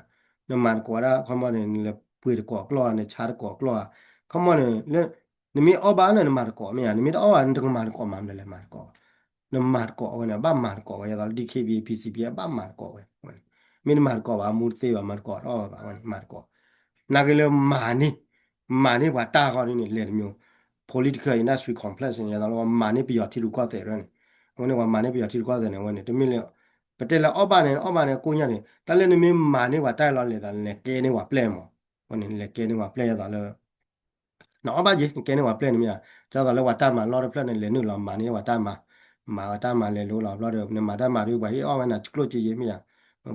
နမၤသကိးဒၣ် ခီပညီန့ၣ် နလဲၤပှ့ၤသကိးကျီၢ်ဧါ နဆါသကိးကျီၢ်ဧါ ခီပညီန့ၣ် နမ့ၢ်အီၣ်ဘၣ်န့ၣ် နမၤသကိး မ့ၢ်ဧါ. နမ့ၢ်တအီၣ်ဘၣ် နတကမၤသကိးမး နလဲၤမၤသကိး နမၤသကိးဝဲန့ၣ် ဘၣ်မၤသကိးဝဲ ဒ်သိး DKBA PC BGF ဘၣ်မၤသကိးဝဲ မ့ၢ်နမၤသကိးဘၣ် အမူတသ့ဘၣ် မၤသကိးတအီၣ်ဘၣ်ဝဲန့ၣ် မၤသကိး နာ်က့လၢမၤန့ၢ် မၤန့ၢ်ပှၤတၢ်ဃီဒ်န့ၣ် လဲၤတမံၤ political industry complex န့ၣ် ဒ်သိးလၢပှၤမၤန့ၢ်ပယီၤထံရူၢ်ကီၢ်သဲးန့ၣ် အဝဲန့ၣ် ပှၤမၤန့ၢ်ပယီၤထံရူၢ်ကီၢ်သဲးန့ၣ် အဝဲန့ၣ် တမ့ၢ်လၢ ပတဲလၢအီၣ်ဘၣ်န့ၣ် အီၣ်ဘၣ်န့ၣ် ကိညါန့ၣ် တၢ်လၢနမ့ၢ်မၤန့ၢ်ပှၤတၢ်လီၤလဲၤသး နလဲၤကဲန့ၢ်ပှၤပျဲၢ်မး အဝဲန့ၣ် နလဲၤကဲန့ၢ်ပှၤပျဲၢ်ဒ်သိးလၢ နအီၣ်ဘၣ်က့ၤ နကဲန့ၢ်ပှၤပျဲၢ်န့ၣ်မ့ၢ်ဧါ. ဒ်သိးလၢပှၤတၢ်မၤလီၢ်တဖျၢၣ်န့ၣ် လဲၤနုာ်လီၤမၤန့ၢ်ပှၤတၢ်မၤ မၤဝဲတၢ်မၤလဲၤလိလီၤဘျီဒီး နမၤတၢ်မၤဒီး ပှၤဟ့ၣ်အီၣ်ဝဲနၤကျိၣ်စ့ယဲၢ်မ့ၢ်ဧါ.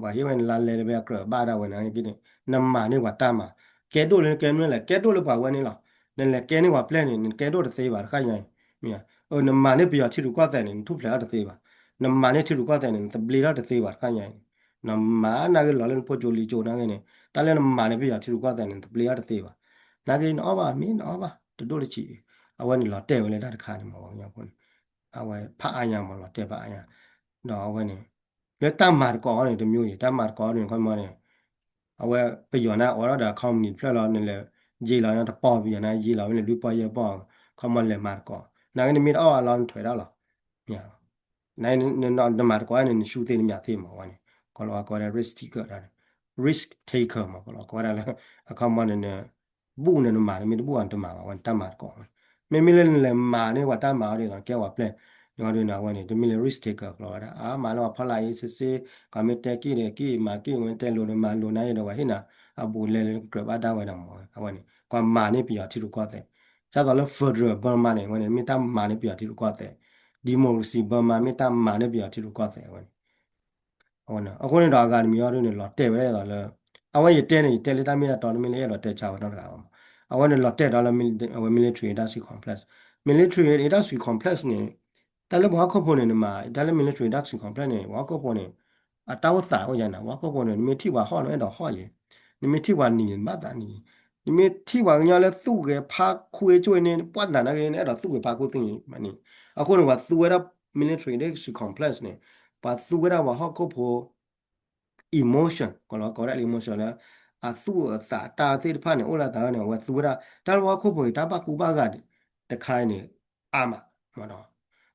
ပှၤဟ့ၣ်ဝဲနလါလဲတဘ့ၣ်အကြၢးဘၣ်ဒၣ်ဝဲန့ၣ်က့န့ၣ် နမၤန့ၢ်ပှၤတၢ်မၤ ကဲဒိၣ်လၢနကဲမနုၤလဲၣ် ကဲဒိၣ်လၢပှၤဝဲန့ၣ်လီၤ. နလဲၤကဲန့ၢ်ပှၤပျဲၢ်န့ၣ် နကဲဒိၣ်တသ့ဘၣ်တခါညါအံၤ မ့ၢ်ဧါ. နမၤန့ၢ်ပယီၤထံရူၢ်ကီၢ်သဲးန့ၣ် နထူၣ်ဖျဲးထီၣ်တသ့ဘၣ်. နမၤန့ၢ်ထံရူၢ်ကီၢ်သဲးန့ၣ် နသဘျ့ထီၣ်တသ့ဘၣ်တခါညါအံၤ နမၤနာ်က့လီၤလၢနဖိကၠိလံၤကၠိနာ်က့န့ၣ် တၢ်လၢနမၤန့ၢ်ပယီၤထံရူၢ်ကီၢ်သဲးန့ၣ် နသဘျ့ထီၣ်တသ့ဘၣ်. နာ်က့နအီၣ်ဘၣ်မ့ၢ်နအီၣ်ဘၣ် တဒိၣ်တဆံး အဝဲန့ၣ်လီၤတဲာ်ဝဲလၢတၢ်တခါန့ၣ်မး ပှၤကညီဖိန့ၣ် အဝဲဖးအါညါမး လီၤတဲာ်ဖးအါညါ ဒီးအဝဲန့ၣ် လၢတၢ်မၤသကိးအီၤန့ၣ် တမျိုးအံၤ တၢ်မၤသကိးအီၤန့ၣ် ခီမီန့ၣ် အဝဲပယီၤန့ၣ် အိးထီၣ်ဒီး company တဖျၢၣ်လီၤ နလဲၤ ယ့လီၤတပီၢ်ပယီၤန့ၣ် ယ့လီၤဝဲန့ၣ် လွံၢ်ပီၢ်ယဲၢ်ပီၢ် ခီမီလဲၤမၤတကိး နာ်က့နမ့ၢ်တအီၣ်အလီၢ်နထွဲးဒၣ်လီၤ နမၤတကိးန့ၣ် နဆူသ့နမၤသ့မးဝဲန့ၣ် ကီၤလၤဝါကိးဝဲဒၣ် risk taker ဒၣ်န့ၣ် risk taker မး ကီၤလၤဝါကိးဝဲဒၣ်လၢ အခီမီန့ၣ် ဘူၣ်န့ၣ်နမၤ နမ့ၢ်တဘူၣ်အီၤနတမၤဘၣ်ဝဲန့ၣ် တၢ်မၤတကိးဝဲ မ့မ့ၢ်လၢနလဲၤမၤန့ၣ်ပှၤတၢ်မၤအီၤဒ်သိးကဲဝဲဖျဲၣ် နဝဲဒၣ်န့ၣ် အဝဲန့ၣ် တမ့ၢ်လၢ risk taker ကီၤလၤဝါဒၣ် အမၤလၢပှၤဖီလာ်အံၤစ့စ့ ကီမ့ၢ်တဲက့ၣ်ဒီးက့ၣ် မၤက့ၣ်ဝဲတဲလိၤဒီးမၤလိၤ နာ်က့ဒီးပှၤဟ့ၣ်နၤ အဘူးလဲလၢကြၢးဘၣ်ဒၣ်ဝဲဒၣ်မး အဝဲန့ၣ် ကွၢ်မၤန့ၢ်ပယီၤထံရူၢ်ကီၢ်သဲး ဒ်သိးလၢ federal Burma န့ၣ် အဝဲန့ၣ် မ့ၢ်တၢ်မၤန့ၢ်ပယီၤထံရူၢ်ကီၢ်သဲး democracy Burma မ့ၢ်တၢ်မၤန့ၢ်ပယီၤထံရူၢ်ကီၢ်သဲး အဝဲန့ၣ် အဃိန့ၣ်ဒီးအဂၤတမံၤအံၤဒ်န့ၣ် လီၤတဲာ်ဝဲဒၣ်ဒ်သိးလၢ အဝဲယတဲန့ၣ် ယတဲလၢတၢ်မ့ၢ်တၢ်တီ တမ့ၢ်လၢအဲၣ်ဒိးတဲဆါဝဲနီတဂၤဘၣ်မး အဝဲန့ၣ်လီၤတဲာ်ဒီးလၢ အဝဲ military industrial complex military industrial complex န့ၣ် တၢ်လၢပှၤဟီၣ်ခိၣ်ဖိန့ၣ် နမၤ တၢ်လၢ military industrial complex န့ၣ် ပှၤဟီၣ်ခိၣ်ဖိန့ၣ် အတၢ်အိၣ်သးအိၣ်ယါန့ၣ် ပှၤဟီၣ်ခိၣ်ဖိန့ၣ် နမ့ၢ်ထံၣ်ပှၤဟီၣ်န့ၣ် အဲၣ်ဒိးဟီၣ်ယံၤ နမ့ၢ်ထံၣ်ပှၤနံၤန့ၣ် နဘၣ်သးနံၤ နမ့ၢ်ထံၣ်ပှၤကညီလၢသူၣ်ဂဲၤဖးခူအ့ၣ်ကၠိအံၤန့ၣ် ပှၤနာ်နာ်က့ နအဲၣ်ဒိးသူၣ်ဂဲၤဖးခူသ့ၣ်ညါမးန့ၣ် အဃိန့ၣ် ပှၤသူဝဲဒၣ် military industrial complex န့ၣ် ပှၤသူဝဲဒၣ်ပှၤဟီၣ်ခိၣ်ဖိ emotion ကီၤလၤဝါကိးဝဲဒၣ် emotion လၢ အသူၣ်အသးတၢ်သ့ၣ်တဖၣ်န့ၣ် အိၣ်လၢအသးန့ၣ် အဝဲသူဝဲဒၣ် တၢ်လၢပှၤဟီၣ်ခိၣ်ဖိအံၤ တၢ်ဘၣ်ကူဘၣ်ဂာ်တခါအံၤန့ၣ် အါမး မးဒီး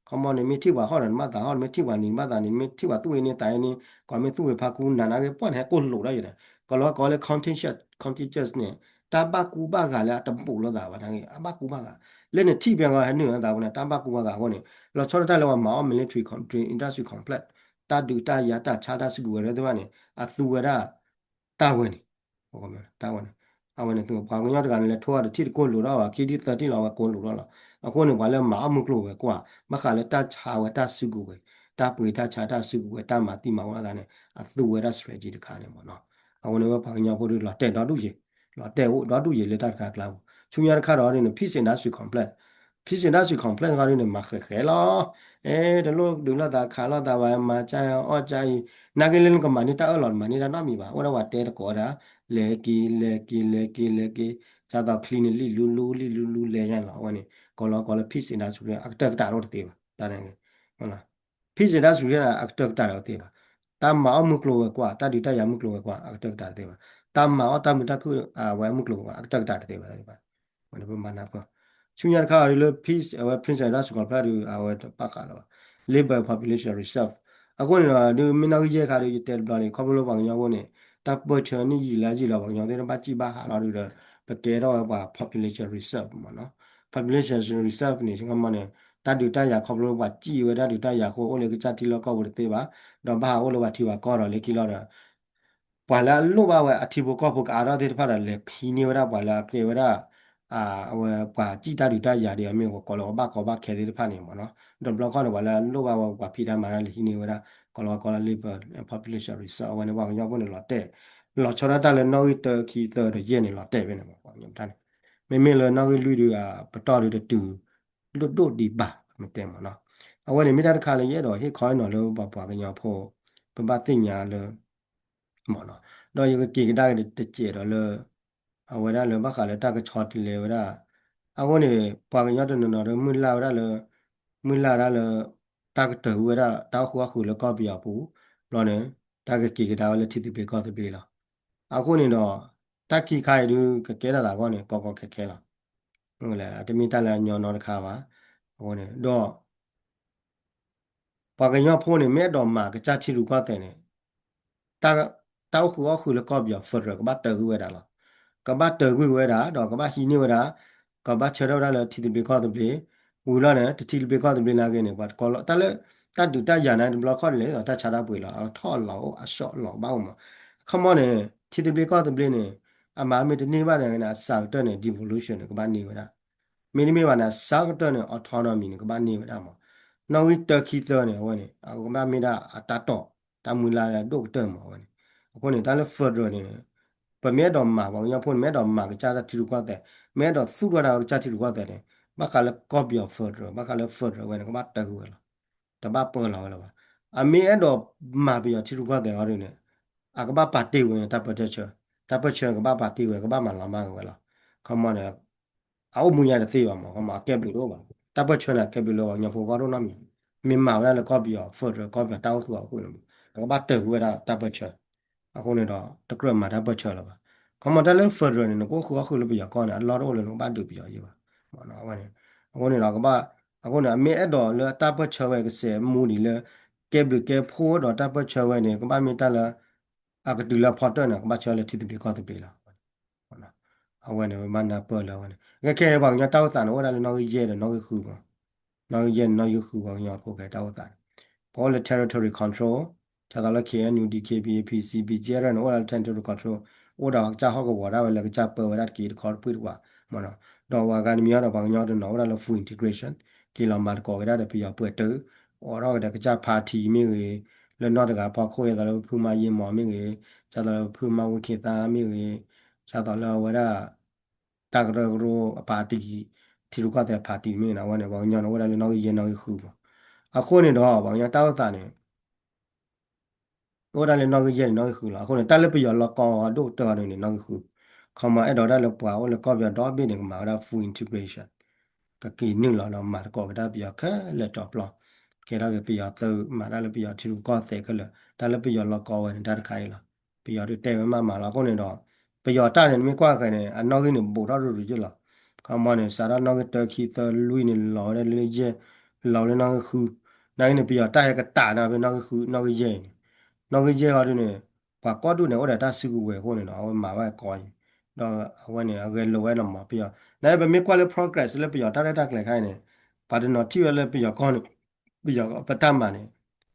ခီမီန့ၣ် မ့ၢ်ထံၣ်ပှၤဟီၣ်ဒီးနဘၣ်သးဟီၣ် မ့ၢ်ထံၣ်ပှၤနံၤနဘၣ်သးနံၤ မ့ၢ်ထံၣ်ပှၤသူၣ်အ့ၣ်န့ၢ်သးအ့ၣ်န့ၣ် ကီမ့ၢ်သူၣ်ဂဲၤဖးခူ နာ်နာ်က့ ပှၤန့ၣ်ဟဲကိၢ်လိာ်ဒီးယၤဒီး ကီၤလၤဝါကိးလၢ contagious contagious န့ၣ် တၢ်ဘၣ်ကူဘၣ်ဂာ်လၢအတဘူးလိာ်သးဘၣ်နာ်က့ အဘၣ်ကူဘၣ်ဂာ် လၢနထံၣ်ဖဲအဂီၢ်ဟဲနုာ်လိာ်သးဝဲန့ၣ် တၢ်ဘၣ်ကူဘၣ်ဂာ်အဃိန့ၣ် လီၤဆီဒၣ်တၢ်လၢပှၤမၤအီၣ် military industrial complex တၢ်ဒုးတၢ်ယၤတၢ်ဆါတၢ်စုကဝဲၤသ့ၣ်တဖၣ်န့ၣ် အသူဝဲဒၣ် တၢ်ဝဲန့ၣ် တၢ်ဝဲန့ၣ် အဝဲန့ၣ် ပှၤကညီတဂၤန့ၣ် လဲၤထိၣ်အီၤတထံၣ်တကိၢ်လိာ်ဒီး ခံထံၣ်သၢထံၣ်လီၤ အဝဲကိၢ်လိာ်ဒီးလီၤ အဃိန့ၣ် ပှၤလၢမၤအီၣ်မုၢ်ကျိၤဝဲၤကွာ် ဘၣ်ဃးလၢတၢ်ဆါဝဲတၢ်စုကဝဲၤ တၢ်ပှ့ၤတၢ်ဆါတၢ်စုကဝဲၤ တၢ်မၤသံမၤဝီသးန့ၣ် အသူဝဲဒၣ် strategy တခါန့ၣ်မးနီၤ အဃိန့ၣ်ဝဲပှၤကညီဖိဒီးလီၤတဲာ်ဒီဒူၣ်ယဲၤ လီၤတဲာ်အိၣ်ဒီဒူၣ်ယဲၤလၢတၢ်တခါအကျါပူၤ ဆူညါတခါဒီးန့ၣ် peace industrial complex peace industrial complex ခီဒ်န့ၣ် မၤဃဲးဃဲးလီၤ အဲ တလိၣ်ဒုးလိာ်သးခးလိာ်သးဘၣ် မၤကၢအီၣ်ကၢအံၤ နာ်က့လၢနကမၤန့ၢ်တၢ်အၢၣ်လီၤ နမၤန့ၢ်တၢ်နီတမံၤဘၣ် အိၣ်ဒၣ်ပှၤတဲတကိးဒၣ် လဲၤက့ၤ လဲၤက့ၤ လဲၤက့ၤ လဲၤက့ၤ ဒ်သိးချံန့ၣ် လံၣ်လူလူ လံၣ်လူလူ လဲၤညါလီၤ အဝဲန့ၣ် ကီၤလၤဝါကိးလၢ peace industrial အကတၢၢ်ကတၢၢ်တအိၣ်တသ့ဘၣ် တၢ်န့ၣ် peace industrial အကတၢၢ်ကတၢၢ်တအိၣ်တသ့ဘၣ် တၢ်မၤအီၣ်မုၢ်ကျိၤဝဲၤကွာ် တၢ်ဒုးတၢ်ယၤမုၢ်ကျိၤဝဲၤကွာ် အကတၢၢ်ကတၢၢ်တသ့ဘၣ် တၢ်မၤအီၣ်တၢ်မုာ်တၢ်ခုၣ် အဝဲမုၢ်ကျိၤဝဲၤကွာ် အကတၢၢ်ကတၢၢ်တသ့ဘၣ် ပမၤနၢ်ပၢၢ် ဆူညါတခါအံၤဒ်လၢ peace အဝဲ peace industrial complex ဒုး အဝဲတဘၣ်ဃးလၢၤဘၣ် labor population reserve အဃိန့ၣ်ဒီး ဒုးမ့ၢ်နီၣ်ဂံၢ်ယဲၢ်ခါဒီး ယတဲတဘျီန့ၣ် ခီဖျိလၢပှၤကညီဖိန့ၣ် တၢ်ပၢၢ်ဆၢနံၣ်ယံာ်လၢယံာ်လီၤ ပှၤကညီသ့ၣ်တဖၣ်ဘၣ်စံၣ်ဘၣ်ဟးလီၤဒုးဒီး ပကဲထီၣ်ဝဲပှၤ population reserve မးနီၤ population reserve န့ၣ် ဆမန့ၣ် တၢ်ဒုးတၢ်ယၤခီဖျိလၢပှၤစံၣ်ဝဲဒၣ်ဒုးတၢ်ယၤအဃိ အိၣ်လၢကစၢ်ထံလီၢ်ကီၢ်ပူၤတသ့ဘၣ် ဒီးဘၣ်ဟးအိၣ်လၢပှၤထံပှၤကီၢ်ဒီးလၢခံလီၤဒီး ပှၤလၢအလိၣ်ဘၣ်ဝဲအထံဖိကီၢ်ဖိကအါထီၣ်သ့ၣ်တဖၣ်ဒီး လဲၤဟံးန့ၢ်ဝဲဒၣ်ပှၤလၢအကဲဝဲဒၣ် အဝဲပှၤစံၣ်တၢ်ဒုးတၢ်ယၤဒီး မ့ၢ်ပှၤကိးလၢပှၤဘၣ်ကီဘၣ်ခဲသ့ၣ်တဖၣ်န့ၣ်မးနီၤ ဒီးတဘျီခီန့ၣ် ပှၤလၢအလိၣ်ဘၣ်ဝဲပှၤဖံးတၢ်မၤတၢ်လဲၤဟံးန့ၢ်ဝဲဒၣ် ကီၤလၤဝါကိးလၢ labor population reserve အဝဲန့ၣ် ပှၤကညီဖိန့ၣ်လီၤတဲာ် လီၤဆီဒၣ်တၢ်လၢနီၣ်ဂံၢ်တၢ ခံ သၢ ဒီးယဲၢ်န့ၣ်လီၤတဲာ်ဖဲန့ၣ်မး ပှၤကညီတၢ်န့ၣ် မ့မ့ၢ်လၢနီၣ်ဂံၢ်လွံၢ်ဒုး ပတီၢ်ဒုးတတုၤ ဒိၣ်ဒိၣ်ဒံးဘၣ် မ့ၢ်တဲမးနီၤ အဝဲန့ၣ်မ့ၢ်တၢ်တခါလၢယအဲၣ်ဒိးဟ့ၣ်ခီနီၤလၢပှၤပှၤကညီဖိ ပဘၣ်သ့ၣ်ညါလၢ မးနီၤ ဒီးယကက့ၤကဒါက့ၤတစဲးဒီးလၢ အဝဲဒၣ်လၢဘၣ်ဃးလၢတၢ်ကဆီတလဲဝဲဒၣ် အဃိန့ၣ် ပှၤကညီတနီၤနီၤဒီးမုၢ်လၢ်ဝဲဒၣ်လၢ မုၢ်လၢ်ဒၣ်လၢ တၢ်ကတၢၢ်ဝဲဒၣ် တၢ်အိၣ်ဃုာ်အီၣ်ဃုာ်လၢကီၢ်ပယီၤပူၤ ဘျီန့ၣ် တၢ်ကက့ၤကဒါဝဲလၢထံသဘျ့ကီၢ်သဘျ့လီၤ. အဃိန့ၣ်ဒီး တၢ်ခံခါအံၤဒုး ကကဲထီၣ်သးအဂီၢ်န့ၣ် ကီကီခဲခဲလီၤ. အတမ့ၢ်တၢ်လၢအညီနီတခါဘၣ်. အဃိန့ၣ်ဒီး ပှၤကညီဖိန့ၣ် မ့ၢ်အဲၣ်ဒိးမၤကစၢ်ထံရူၢ်ကီၢ်သဲးန့ၣ် တၢ်အိၣ်ဃုာ်အီၣ်ဃုာ်လၢကီၢ်ပယီၤ federal ကဘၣ်တၢၢ်ကွံာ်ဝဲဒၣ်လီၤ. ကဘၣ်တၢၢ်ကွံာ်ဝဲဒၣ် ဒီးကဘၣ်ဟံးန့ၢ်ဝဲဒၣ် ကဘၣ်ဆၢထၢၣ်ဝဲဒၣ်လၢထံသဘျ့ကီၢ်သဘျ့ ဝံၤလီၤန့ၣ် တထံသဘျ့ကီၢ်သဘျ့နာ်က့န့ၣ် ပှၤတကီလီၤ တၢ်လၢ တၢ်ဒုးတၢ်ယၤန့ၣ် တဘျီခီၣ်န့ၣ် တၢ်ဆါတၢ်ပှ့ၤလီၤ အထီၣ်လီၤအိၣ် အရှော့လီၤဘၣ်အိၣ်မး. ခီမီန့ၣ် ထံသဘျ့ကီၢ်သဘျ့န့ၣ် အမၤမ့ၢ်တန့ၢ်ဘၣ်န့ၣ် အစှၤကတၢၢ်န့ၣ် devolution န့ၣ် ကဘၣ်န့ၢ်ဝဲဒၣ် မ့တမ့ၢ်ဘၣ်န့ၣ် အစှၤကတၢၢ်န့ၣ် autonomy န့ၣ် ကဘၣ်န့ၢ်ဝဲဒၣ်မး. နီၣ်ဂံၢ်တၢခံသၢန့ၣ် အဝဲန့ၣ် အကဘၣ်မ့ၢ်ဒၣ်အတၢ်တီၢ် တၢ်မုၢ်လၢ်လၢအဒိၣ်ကတၢၢ်မး အဝဲန့ၣ်. အဃိန့ၣ် တၢ်လၢ federal န့ၣ် ပမ့ၢ်အဲၣ်ဒိးမၤ ပှၤကညီဖိန့ၣ် မ့ၢ်အဲၣ်ဒိးမၤကစၢ်တၢ်ထံရူၢ်ကီၢ်သဲး မ့ၢ်အဲၣ်ဒိးသူၣ်ထီၣ်ဝဲဒၣ်ကစၢ်ထံရူၢ်ကီၢ်သဲးန့ၣ် ဘၣ်ဃးလၢကီၢ်ပယီၤ federal ဘၣ်ဃးလၢ federal ဝဲန့ၣ် ကဘၣ်တၢၢ်ကွံာ်ဝဲလီၤ. တဘၣ်ပၢလီၤဝဲလၢၤဘၣ်. အမ့ၢ်အဲၣ်ဒိးမၤပယီၤထံရူၢ်ကီၢ်သဲးအီၤဒ်န့ၣ် အကဘၣ်ပာ်တ့ၢ်ဝဲန့ၣ် တၢ်ပၢဆှၢ တၢ်ပၢဆှၢကဘၣ်ပာ်တ့ၢ်ဝဲ ကဘၣ်မၤလီၤမၢ်က့ၤဝဲလီၤ. ခီမီန့ၣ် အအိၣ်မူညါတသ့ဘၣ်မး ခီမီအကဲဘျုးတအိၣ်ဘၣ်. တၢ်ပၢဆှၢန့ၣ် အကဲဘျုးလၢပှၤကညီဖိဂီၢ်ဒိၣ်နီတမံၤ မ့ၢ်မၤဝဲဒၣ်လၢကီၢ်ပယီၤ federal ကီၢ်ပယီၤတၢ်အိၣ်ဃုာ်အီၣ်ဃုာ်န့ၣ် အကဘၣ်တၢၢ်ကွံာ်ဝဲဒၣ်တၢ်ပၢဆှၢ. အဃိန့ၣ်ဒီး တကြၢးမၤတၢ်ပၢဆှၢလၢၤဘၣ်. ခီမီတၢ်လၢ federal န့ၣ် နကအိၣ်ဃုအီၣ်ဃုလၢပယီၤကီၢ်န့ၣ် အလီၢ်တအိၣ်လၢနကဘၣ်ဒုးပယီၤယဲဘၣ်. အဝဲန့ၣ် အဃိန့ၣ်ဒီးကဘၣ် အဃိန့ၣ် အမ့ၢ်အဲၣ်ဒိးလၢအတၢ်ပၢၢ်ဆၢဝဲကစဲးမူဒံးလၢ ကဲဘျုးကဲဖှိၣ်ဒီးတၢ်ပၢၢ်ဆၢဝဲန့ၣ် ကဘၣ်မ့ၢ်တၢ်လၢ အကတုၤလၢအဖီတၢၢ်န့ၣ် ကဘၣ်ဆၢလၢထံသဘျ့ကီၢ်သဘျ့လီၤ. အဝဲန့ၣ် ဝဲဘၣ်နၢ်ပၢၢ်လၢအဝဲန့ၣ် ခဲခဲအံၤ ပှၤကညီတၢ်အိၣ်သးန့ၣ် အိၣ်ဒၣ်လၢနီၣ်ဂံၢ်ယဲၢ်ဒီးနီၣ်ဂံၢ်ဃုမး, နီၣ်ဂံၢ်ယဲၢ်န့ၣ် နီၣ်ဂံၢ်ဃု ပှၤကညီဖိခဲတၢ်အိၣ်သးန့ၣ် ပှၤအိၣ်လၢ territory control ဒ်သိးလၢ K N U, D K B A, P C B, G R န့ၣ် အိၣ်ဒၣ်လၢ territory control အိၣ်ဒီးကစၢ်ဟီၣ်ကဝီၤဒၣ်ဝဲလၢကစၢ်ပၢဝဲဒၣ်တက့ၢ်တခီတဖုတဝးမးနီၤ, ဒီးဝဲဂၤတမံၤဒီး ပှၤကညီတနီၤအိၣ်ဒၣ်လၢ full integration က့ၤလီၤမၤသကိးက့ၤဒၣ်ဒီးပယီၤပှဲၤတုၤ အိးထီၣ်က့ၤဒီးကစၢ် party မ့ၢ်ဂ့ၤ, လၢနီၢ်တဂၤဖီခိၣ် ဒ်သိးလၢပဖုမါယ့မီၤမ့ၢ်ဂ့ၤ, ဒ်သိးလၢပဖုမါဝ့ၢ်ခ့သါမ့ၢ်ဂ့ၤ, ဒ်သိးလၢအဝဲဒၣ် တၢ်ကရၢကရိအ party, ထံရူၢ်ကီၢ်သဲး party မ့ၢ်ဂ့ၤန့ၣ် အဝဲန့ၣ် ပှၤကညီန့ၣ် အိၣ်ဒၣ်လၢနီၣ်ဂံၢ်ယဲၢ်နီၣ်ဂံၢ်ဃုမး, အဃိန့ၣ်ဒီး ပှၤကညီတၢ်အိၣ်သးန့ၣ် အိၣ်ဒၣ်လၢနီၣ်ဂံၢ်ယဲၢ်န့ၣ်နီၣ်ဂံၢ်ဃုလီၤ. အဃိန့ၣ် တၢ်လၢပယီၤလီၤကီအီၤဒိၣ်ကတၢၢ်အီၤဒ်န့ၣ် နီၣ်ဂံၢ်ဃု, ခီမီအဲၣ်ဒိးဒၣ်လၢပှၤအိၣ်လၢကီၢ်ပယီၤဒီဘ့ၣ်န့ၣ် ကမၤဝဲဒၣ် full integration, ကက့ၤနုာ်လီၤဒီးမၤသကိးက့ၤတၢ်ပယီၤခဲလၢာ်ကၠီၤပျီ, ကဲထီၣ်က့ၤပယီၤသုး မၤတၢ်လၢပယီၤထံရူၢ်ကီၢ်သဲးခဲလၢာ်, တၢ်လၢပယီၤလီၤကီဝဲန့ၣ် တၢ်တခါအံၤလီၤ. ပယီၤဒုးတဲဝဲမးမးလီၤ. အဃိန့ၣ်ဒီး ပယီၤတၢ်န့ၣ် နမ့ၢ်ကွၢ်ဃဲၤန့ၣ် အနီၣ်ဂံၢ်န့ၣ် ဘူးထီၣ်ရူၤရူၤယ့ၢ်လီၤ. ခီမီန့ၣ် စးထီၣ်နီၣ်ဂံၢ်တၢခံသၢလွံၢ်န့ၣ် လီၤဝဲဒၣ်လၢယဲၢ်, လီၤဝဲလၢနီၣ်ဂံၢ်ဃု, နာ်က့န့ၣ် ပယီၤတၢ်ဟဲကတၢၢ်န့ၣ်ဖဲနီၣ်ဂံၢ်ဃု နီၣ်ဂံၢ်ယဲၢ်အံၤန့ၣ်, နီၣ်ဂံၢ်ယဲၢ်အီၤဒ်န့ၣ် ပှၤကိးဒူၣ်န့ၣ် အိၣ်ဒီးတၢ်စုကဝဲၤအဃိန့ၣ်ဒီး အဝဲမၤဝဲကိးအံၤ, ဒီးအဝဲန့ၣ် အဂဲၤလိာ်ဝဲနီၤမး ပယီၤ, နာ်က့ပမ့ၢ်ကွၢ်လၢ progress လၢပယီၤတၢ်ရဲၣ်တၢ်ကျဲၤခါအံၤန့ၣ် ပှၤတနီၤထံၣ်ဝဲလၢပယီၤကီၢ်န့ၣ် ပယီၤပတၢ်မၤန့ၣ်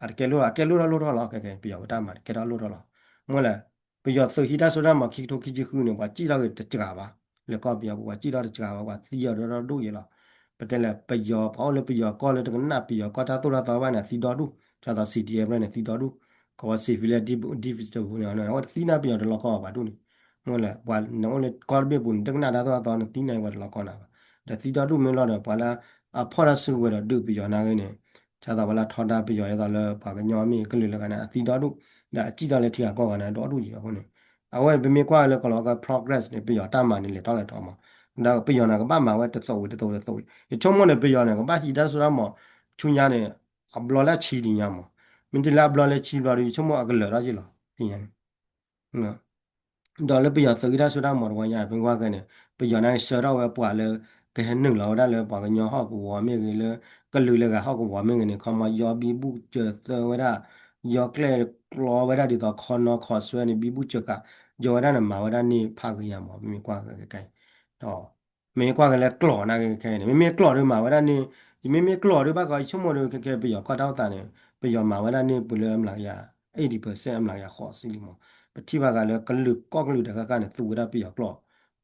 အတကဲလိၣ် အကဲလိၣ်ထီၣ်လိၣ်ထီၣ်လီၤ. ခဲခဲ ပယီၤပတၢ်မၤန့ၣ် ကဲထီၣ်လိၣ်ထီၣ်လီၤ. မ့ၢ်လဲၣ်, ပယီၤသုးဟံးတၢ်စိတၢ်ကမီၤ ခံကထိခံဆံဃုန့ၣ် ပှၤစံၣ်ထီၣ်က့ၤတစှၤဘၣ်, လၢကီၢ်ပယီၤပူၤ ပှၤစံၣ်ထီၣ်တစှၤဘၣ်, ပှၤသံအီၤဒၣ်ဒိၣ်ယဲၢ်လီၤ. ပတဲလဲၣ် ပယီၤ ပှၤအိၣ်လၢပယီၤကီၢ်လၢတကနၣ်ပယီၤကီၢ်တၢ်သိၣ်တၢ်သီဘၣ်န့ၣ် အသံဒီဒူၣ်, ဒ်သိး C D F န့ၣ် သံဒီဒူၣ်, ကဝီၤ civilian defense ပူၤန့ၣ် အဝဲတသံန့ၢ်ပယီၤတလီၢ်ကီၢ်ဘၣ်ဒူၣ်န့ၣ်, မ့ၢ်လဲၣ် ပှၤနအိၣ်လၢကီၢ်တဘ့ၣ်ပူၤန့ၣ် တကနၣ်တၢ်သိၣ်တၢ်သီန့ၣ် သံန့ၢ်ပှၤတလီၢ်ကီၢ်နၤဘၣ်, ဒီးသံဒီဒူၣ်မ့ၢ်လီၤဒီး ပှၤလၢအဖီၣ်တၢ်စုကဝဲၤဒီးဒုးပယီၤနာ်က့န့ၣ် ဒ်သိးပှၤလၢထီဒါပယီၤ ဒ်သိးလၢပှၤကညီမ့ၢ်ကလုာ်လၢဂၤန့ၣ် အသံဒီဒူၣ်, ဒီးအစံၣ်ထီၣ်လၢထံဂၤကီၢ်ဂၤန့ၣ် ဒီဒူၣ်ယဲၢ်အဃိန့ၣ်, အဝဲပမ့ၢ်ကွၢ်လၢကီၢ်လီၤကီၢ် progress န့ၣ် ပယီၤတၢ်မၤန့ၣ် လဲၤထီၣ်လဲၤထီမး, ဒီးပယီၤန့ၣ် ကဘၣ်မၤဝဲတသိးဝံၤတသိးတသိးဝံၤ, ယဆိကမိၣ်န့ၣ် ပယီၤန့ၣ် ကဘၣ်ဟံးတၢ်စိတၢ်ကမီၤ ဆူညါန့ၣ် အဘျီလၢအဆံဒံးညါမး, မ့ၢ်တုၤလၢအဘျီလၢဆံဘျီဒီး ယဆိကမိၣ်အကလၢာ်ထီၣ်ယဲၢ်လီၤ, န့ၣ် ဒီးလၢပယီၤသုးဟံးတၢ်စိတၢ်ကမီၤတဝီညါ ပမ့ၢ်ကွၢ်က့ၤန့ၣ် ပယီၤန့ၣ်ဆှၢထီၣ်ဝဲပှၤလၢ ကဟဲနုာ်လီၤဝဲဒၣ်လၢပှၤကညီဟီၣ်ကဝီၤမ့ၢ်ဂ့ၤ လၢကလုာ်လၢဂၤဟီၣ်ကဝီၤမ့ၢ်ဂ့ၤန့ၣ် ခီမီ ယီဘံဘူၣ်စၢၤသၢဝဲဒၣ်, ယီကျဲၣ်ကျီဝဲဒၣ်ဒ်သိးခီနီခီဆွဲန့ၣ် ဘံဘူၣ်စၢၤဃာ်, ယီဝဲဒၣ်န့ၣ် မၤဝဲဒၣ်န့ၢ်ဖးဂ့ၤညါမး ပမ့ၢ်ကွၢ်က့ၤခဲအံၤ, ဒီး မ့ၢ်ကွၢ်က့ၤလၢကျိာ်နာ်က့ခဲအံၤန့ၣ် မ့မ့ၢ်ကျိာ်ဒီးမၤဝဲဒၣ်န့ၢ်, ယမ့မ့ၢ်ကျိာ်ဒီးဘၣ်ဃီ ယဆိကမိၣ်ဒီးခဲခဲပယီၤကီၢ်တၢ်အိၣ်သးန့ၣ် ပယီၤမၤဝဲဒၣ်န့ၢ်ပှၤလၢအမျးကယၤ eighty percent အမျးကယၤဃိးဆံလံမး, ပထံၣ်ဘၣ်ဃးလၢကလုာ်ကီၢ်ကလုာ်တခါခါန့ၣ် သူဝဲဒၣ်ပယီၤကျိာ်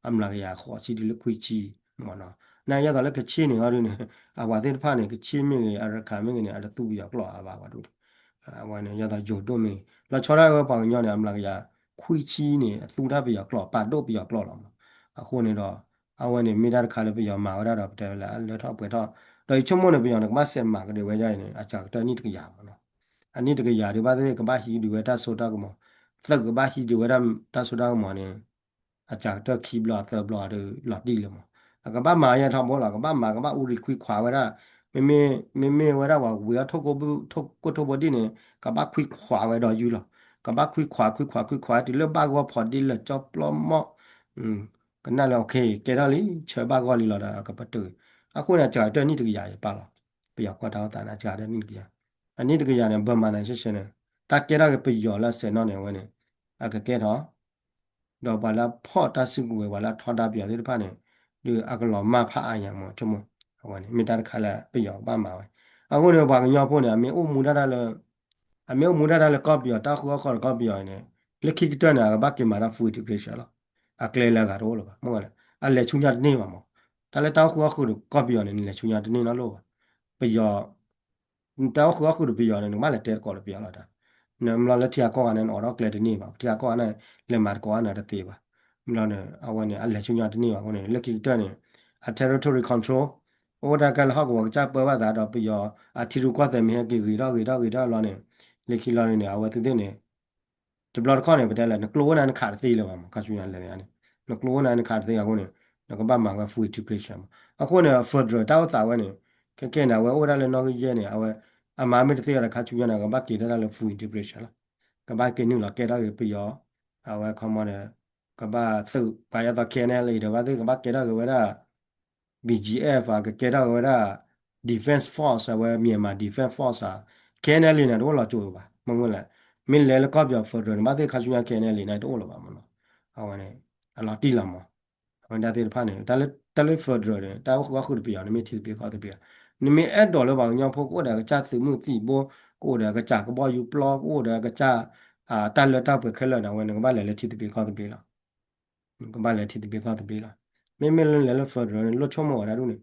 အမျးကယၤဃိးဆံတုၤလၢခွံဆံမးနီၤ, နာ်က့ဒ်သိးလၢကခ့ၣ်န့ၣ်အီၤဒ်န့ၣ် အဝဲသ့ၣ်တဖၣ်န့ၣ် ကခ့ၣ်မ့ၢ်ဂ့ၤ အရခၢၣ်မ့ၢ်ဂ့ၤန့ၣ် အတသူပယီၤကျိာ်အါဘၣ်ဝဲဒၣ် အဝဲန့ၣ် ယသိးယိၤဒိၣ်မ့ၢ် လီၤဆီဒၣ်ဝဲပှၤကညီန့ၣ် အမျးကယၤခွံဆံန့ၣ် အသူတၢ်ပယီၤကျိာ် ပာ်ဒိၣ်ပယီၤကျိာ်လီၤမး, အဃိန့ၣ်ဒီး အဝဲန့ၣ်မ့ၢ်တၢ်တခါလၢပယီၤမၤဝဲဒၣ်ဒီး ပတဲဝဲလၢအလၢထီၣ်ပှဲၤထီၣ်, ဒီးယဆိကမိၣ်န့ၣ် ပယီၤန့ၣ် ကဘၣ်စဲးမၤကဒုးဝဲဒ်အံၤန့ၣ် အစှၤကတၢၢ်နံၣ်တကယၤမးနီၤ, အနံၣ်တကယၤဒုးဘၣ်သ့ၣ်သ့ၣ် ကဘၣ်ဟံးဒုးဝဲတၢ်စိတၢ်ကမီၤ, သုးကဘၣ်ဟံးဒုးဝဲဒၣ်တၢ်စိတၢ်ကမီၤန့ၣ် အစှၤကတၢၢ်ခံဘျီသၢဘျီဒီးလီၤတံၢ်လၢၤမး, အကဘၣ်မၤယဲၢ်ထီဘိလီၤ, ကဘၣ်မၤ ကဘၣ်အူရံၤခွံခွးဝဲဒၣ်, မ့မ့ၢ် မ့မ့ၢ်ဝဲဒၣ်ပှၤဝံၤအီၣ်ထိၣ်ကိၢ်ဘု ထိၣ်ကိၢ်ထိၣ်ဘိဒ်န့ၣ် ကဘၣ်ခွံခွးဝဲဒီးယုၢ်လီၤ, ကဘၣ်ခွံခွးခွံခွးခွံခွးတုၤလၢဘၣ်ဂီၢ်ဖီဒ့လၢာ်ကၠီပျီမီၢ်, ကနၣ်လၢ okay ကဲထီၣ်လံ ဆၢဘၣ်ဂီၢ်လံလီၤဒီး အကပတုာ်, အဃိန့ၣ် အစှၤကတၢၢ်နံၣ်တကယၤယပာ်လီၤ, ပယီၤကီၢ်တၢ်အိၣ်သးန့ၣ် အစှၤကတၢၢ်နံၣ်တကယၤ, အနံၣ်တကယၤန့ၣ် ဘၢမၤနၤရှဲရှဲန့ၣ် တၢ်ကဲထီၣ်က့ၤပယီၤလၢအစဲးနီၣ်န့ၣ် အဝဲန့ၣ် အကကဲထီၣ် ဒီးပှၤလၢအဖီၣ်တၢ်စုကဝဲၤ ပှၤလၢအထီဒါပယီၤသ့ၣ်တဖၣ်န့ၣ် ဒီးအကလီၤမၢ်ဖးအါညါမး ဆိကမိၣ်, အဝဲန့ၣ် မ့ၢ်တၢ်တခါလၢပယီၤကဘၣ်မၤဝဲ, အဃိန့ၣ် ပှၤကညီဖိန့ၣ် အမ့ၢ်အိၣ်မူဒၣ်တၢ်လၢ အမ့ၢ်အိၣ်မူဒၣ်တၢ်လၢကီၢ်ပယီၤ တၢ်အိၣ်ဃုာ်အီၣ်ဃုာ်ဒီးကီၢ်ပယီၤအံၤန့ၣ် လၢခံကတၢၢ်န့ၣ် အကဘၣ်က့ၤမၤတၢ် full integration လီၤ, အကျဲလၢအဂၤတအိၣ်လၢၤဘၣ်, မ့ၢ်ဝဲလဲၣ် အလဲၤဆူညါတန့ၢ်ဘၣ်မး, တၢ်လၢတၢ်အိၣ်ဃုာ်အီၣ်ဃုာ်ဒီးကီၢ်ပယီၤန့ၣ် နလဲၤဆူညါတန့ၢ်နီတလိၣ်ဘၣ်, ပယီၤ နတၢ်အိၣ်ဃုာ်အီၣ်ဃုာ်ဒီးပယီၤန့ၣ် နကဘၣ်လဲၤတဲသကိးဒီးပယီၤလီၤတၢ်, နမ့ၢ်လီၤလၢထံဂၤကီၢ်ဂၤန့ၣ် နအိးထီၣ်ကျဲတန့ၢ်ဘၣ်, ထံဂၤကီၢ်ဂၤန့ၣ် လဲၤမၤသကိးအါန့ၣ်တသ့ဘၣ်, မ့ၢ်လီၤန့ၣ် အဝဲန့ၣ် အလဲၤဆူညါတန့ၢ်ဘၣ်အဃိန့ၣ် လၢခံကတၢၢ်န့ၣ် အ territory control အိၣ်တၢ်ကဲလၢဟီၣ်ကဝီၤကစၢ်ပၢဘၣ်သးဒီးပယီၤ အထံရူၢ်ကီၢ်သဲးမ့ၢ်ဟဲက့ၤဂ့ၤထီၣ်ဂ့ၤထီၣ်ဂ့ၤထီၣ်လီၤန့ၣ် လၢခံလီၤန့ၣ် အဝဲသ့ၣ်သ့ၣ်န့ၣ် တဘျီတခီၣ်န့ၣ် ပတဲလဲၣ် နကျိအိၣ်နၤနခးတသ့လၢၤဘၣ်မး ခါဆူညါလဲၣ်န့ၣ် နကျိအိၣ်နၤနခးတသ့အဃိန့ၣ် နကဘၣ်မၤဝဲ full integration မး အဃိန့ၣ် federal တၢ်အိၣ်သးဝဲန့ၣ် ခဲကဲန့ၣ် အဝဲအိၣ်ဝဲဒၣ်လၢနီၣ်ဂံၢ်ယဲၢ်န့ၣ် အဝဲ အမၤမ့ၢ်တသ့အီၤဒီးခါဆူညါန့ၣ် ကဘၣ်က့ၤဒၣ်တၢ်လၢ full integration လီၤ. ကဘၣ်က့ၤနုာ်လီၤကဲထီၣ်က့ၤပယီၤ အဝဲခီမီဒီး ကဘၣ်သုးပှၤယသီ K N L A ဒီး ဘၣ်သ့ၣ်ကဘၣ်ကဲထီၣ်က့ၤဝဲဒၣ် B G F ဧါ, ကကဲထီၣ်က့ၤဝဲဒၣ် Defense Force ဧါ, ဝဲ Myanmar Defense Force ဧါ, K N L A န့ၣ် တအိၣ်လီၤကၠိဘၣ်, မ့ၢ်မနုၤလဲၣ်, မ့ၢ်လဲၤလၢကီၢ်ပယီၤ federal န့ၣ် ဘၣ်သ့ၣ်ခါဆူညါ K N L A န့ၣ် တအိၣ်လၢၤဘၣ်မ့ၢ်နီၤ, အဝဲန့ၣ် အလီၤတံၢ်လီၤမး, အဝဲဒၣ်သ့ၣ်တဖၣ်န့ၣ် တၢ်လၢ federal န့ၣ် တၢ်အိၣ်ဃူအိၣ်ဃုာ်တပယီၤ နမ့ၢ်ထံသဘျ့ကီၢ်သဘျ့, နမ့ၢ်အဲၣ်ဒိးလၢပှၤကညီဖိ ကအိၣ်ဒီးကစၢ်သုးမုၢ်သံၣ်ဘိ, ကအိၣ်ဒီးကစၢ်ကဘီယူၤပျီ, ကအိၣ်ဒီးကစၢ် တၢ်လၢတၢ်ပှဲၤခဲလၢာ်န့ၣ် အဝဲန့ၣ် ကဘၣ်လဲၤလၢထံသဘျ့ကီၢ်သဘျ့လီၤ. ကဘၣ်လဲၤထံသဘျ့ကီၢ်သဘျ့လီၤ. မ့မ့ၢ်လၢလဲၤလၢ federal န့ၣ် လိၣ်ဆိကမိၣ်ဝဲဒၣ်ဒ်န့ၣ်,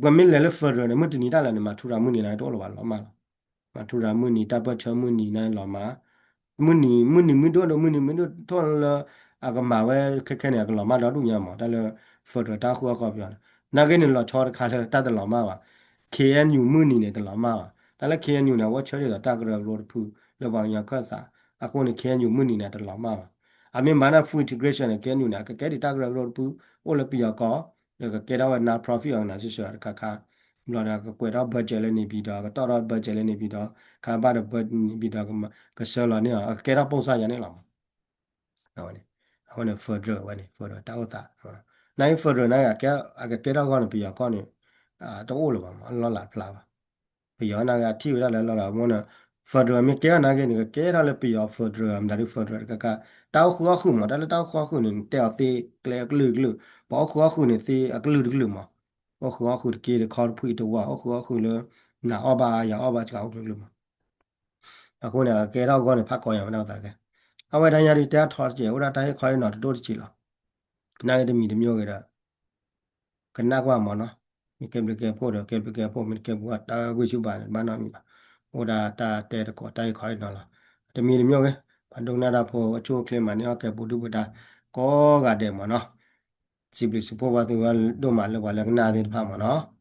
ပမ့ၢ်လဲၤလၢ federal န့ၣ် မုၢ်တနံၤတၢ်လၢာ်န့ၣ် မၤထူရၤမုၢ်နံၤန့ၣ် တအိၣ်လၢၤဘၣ်လီၤမၢ်လီၤ. မၤထူရၤမုၢ်နံၤ တၢ်ပၢၢ်ဆၢမုၢ်နံၤန့ၣ်လီၤမၢ်, မုၢ်နံၤ မုၢ်နံၤမုၢ်ဒိၣ်ဒီး မုၢ်နံၤမုၢ်ဒိၣ်ထိၣ်လၢ အကမၤဝဲခဲခဲန့ၣ် အကလီၤမၢ်ဒီဒူၣ်ညါမး တၢ်လၢ federal တၢ်အိၣ်ဃူအိၣ်ဃုာ်ပယီၤန့ၣ်, နာ်က့န့ၣ် လီၤဆီတခါလၢတၢ်တလီၤမၢ်ဘၣ်. K N U မုၢ်နံၤန့ၣ် တလီၤမၢ်ဘၣ်. တၢ်လၢ K N U န့ၣ် အဝဲဆၢထၢၣ်ဒီးတၢ်ကရၢကရိတဖုလၢပှၤကညီခၢၣ်သး, အဃိန့ၣ် K N U မုၢ်နံၤန့ၣ် တလီၤမၢ်ဘၣ်. အမ့ၢ်မၤန့ၢ် full integration န့ၣ် K N U န့ၣ် အကကဲဒံးတၢ်ကရၢကရိတဖု အိၣ်လၢပယီၤကီၢ်, ဒီးကကဲထီၣ်ဝဲ non-profit organization တခါခါ, ဘျီဒီးကကွဲးထီၣ် budget လၢ နေပြည်တော်, ကတီၢ်ထီၣ် budget လၢ နေပြည်တော်, ခါဘၣ်ဒီး နေပြည်တော် ကဆှၢလီၤန့ၢ်အီၤ အကကဲထီၣ်ပိၢ်စၢ်ယၤန့ၣ်လီၤမး. အဝဲန့ၣ် အဝဲန့ၣ် federal ဝဲန့ၣ် federal တၢ်အိၣ်သး, နာ်က့ federal နာ်က့ အကကဲထီၣ်ဂီၢ်န့ၣ် ပယီၤကီၢ်န့ၣ် တအိၣ်လၢၤဘၣ်မး အလီၢ်လၢ်ဖျါဘၣ်. ပယီၤနာ်က့ အထံၣ်ဝဲဒၣ်လၢလီၢ်လၢ်မ့ၢ်န့ၣ် federal မ့ၢ်ကဲထီၣ်နာ်က့န့ၣ် ကကဲထီၣ်လၢပယီၤ federal မတၤဒု federal တခါခါ, တၢ်အိၣ်ဃူအိၣ်ဃုာ်မး တၢ်လၢတၢ်အိၣ်ဃူအိၣ်ဃုာ်န့ၣ် နတဲအီၤသ့ကျဲအကလုာ်ကလုာ်, ပှၤအိၣ်ဃူအိၣ်ဃုာ်န့ၣ်သ့အကလုာ်တကလုာ်မး, အိၣ်ဃူအိၣ်ဃုာ်တက့ၢ်တခီတဖှံတဝါ အိၣ်ဃူအိၣ်ဃုာ်လၢ နၤအီၣ်ဘၣ်ယၤအီၣ်ဘၣ်စှၤအိၣ်ကလုာ်ကလုာ်မး. အဃိန့ၣ် အကကဲထီၣ်ဂီၢ်န့ၣ် ဖးကီယၤဝဲဒၣ်အသးကဲ, အဝဲဒၣ်ညါဒုးတဲအထီတစဲး အိၣ်ဒၣ်တၢ်ဟ့ၣ်ခီဟ့ၣ်နီၤတဒိၣ်တဆံးလီၤ. နာ်က့တမံၤတမံၤဂ့ၤဒီး ကနၣ်ကွၢ်မးနီၤ, မ့ၢ်ကဲဘျုးကဲဖှိၣ်ဒီး ကဲဘျုးကဲဖှိၣ် မ့ၢ်တကဲဘျုးတၢ်ဂ့ၢ်ဆူၣ်ဘၣ်န့ၣ် ဘၣ်နီတမံၤဘၣ်, အိၣ်ဒၣ်တၢ်တဲသကိးတၢ်ဟ့ၣ်ခီဟ့ၣ်နီၤလီၤ. တမံၤတမံၤဂ့ၤ ပှၤဒိကနၣ်တၢ်ဖိ အဆိၣ်အိၣ်ချ့မၤန့ၢ်အီၣ်ကဲပူၤဒုၣ်ပူၤဒါ ကိးဂၤဒဲးမးနီၤ, စံးဘျုးစံးဖှိၣ်ပှၤသုဝဲဒိၣ်မးလၢပှၤလၢကနၣ်သ့ၣ်တဖၣ်မးနီၤ.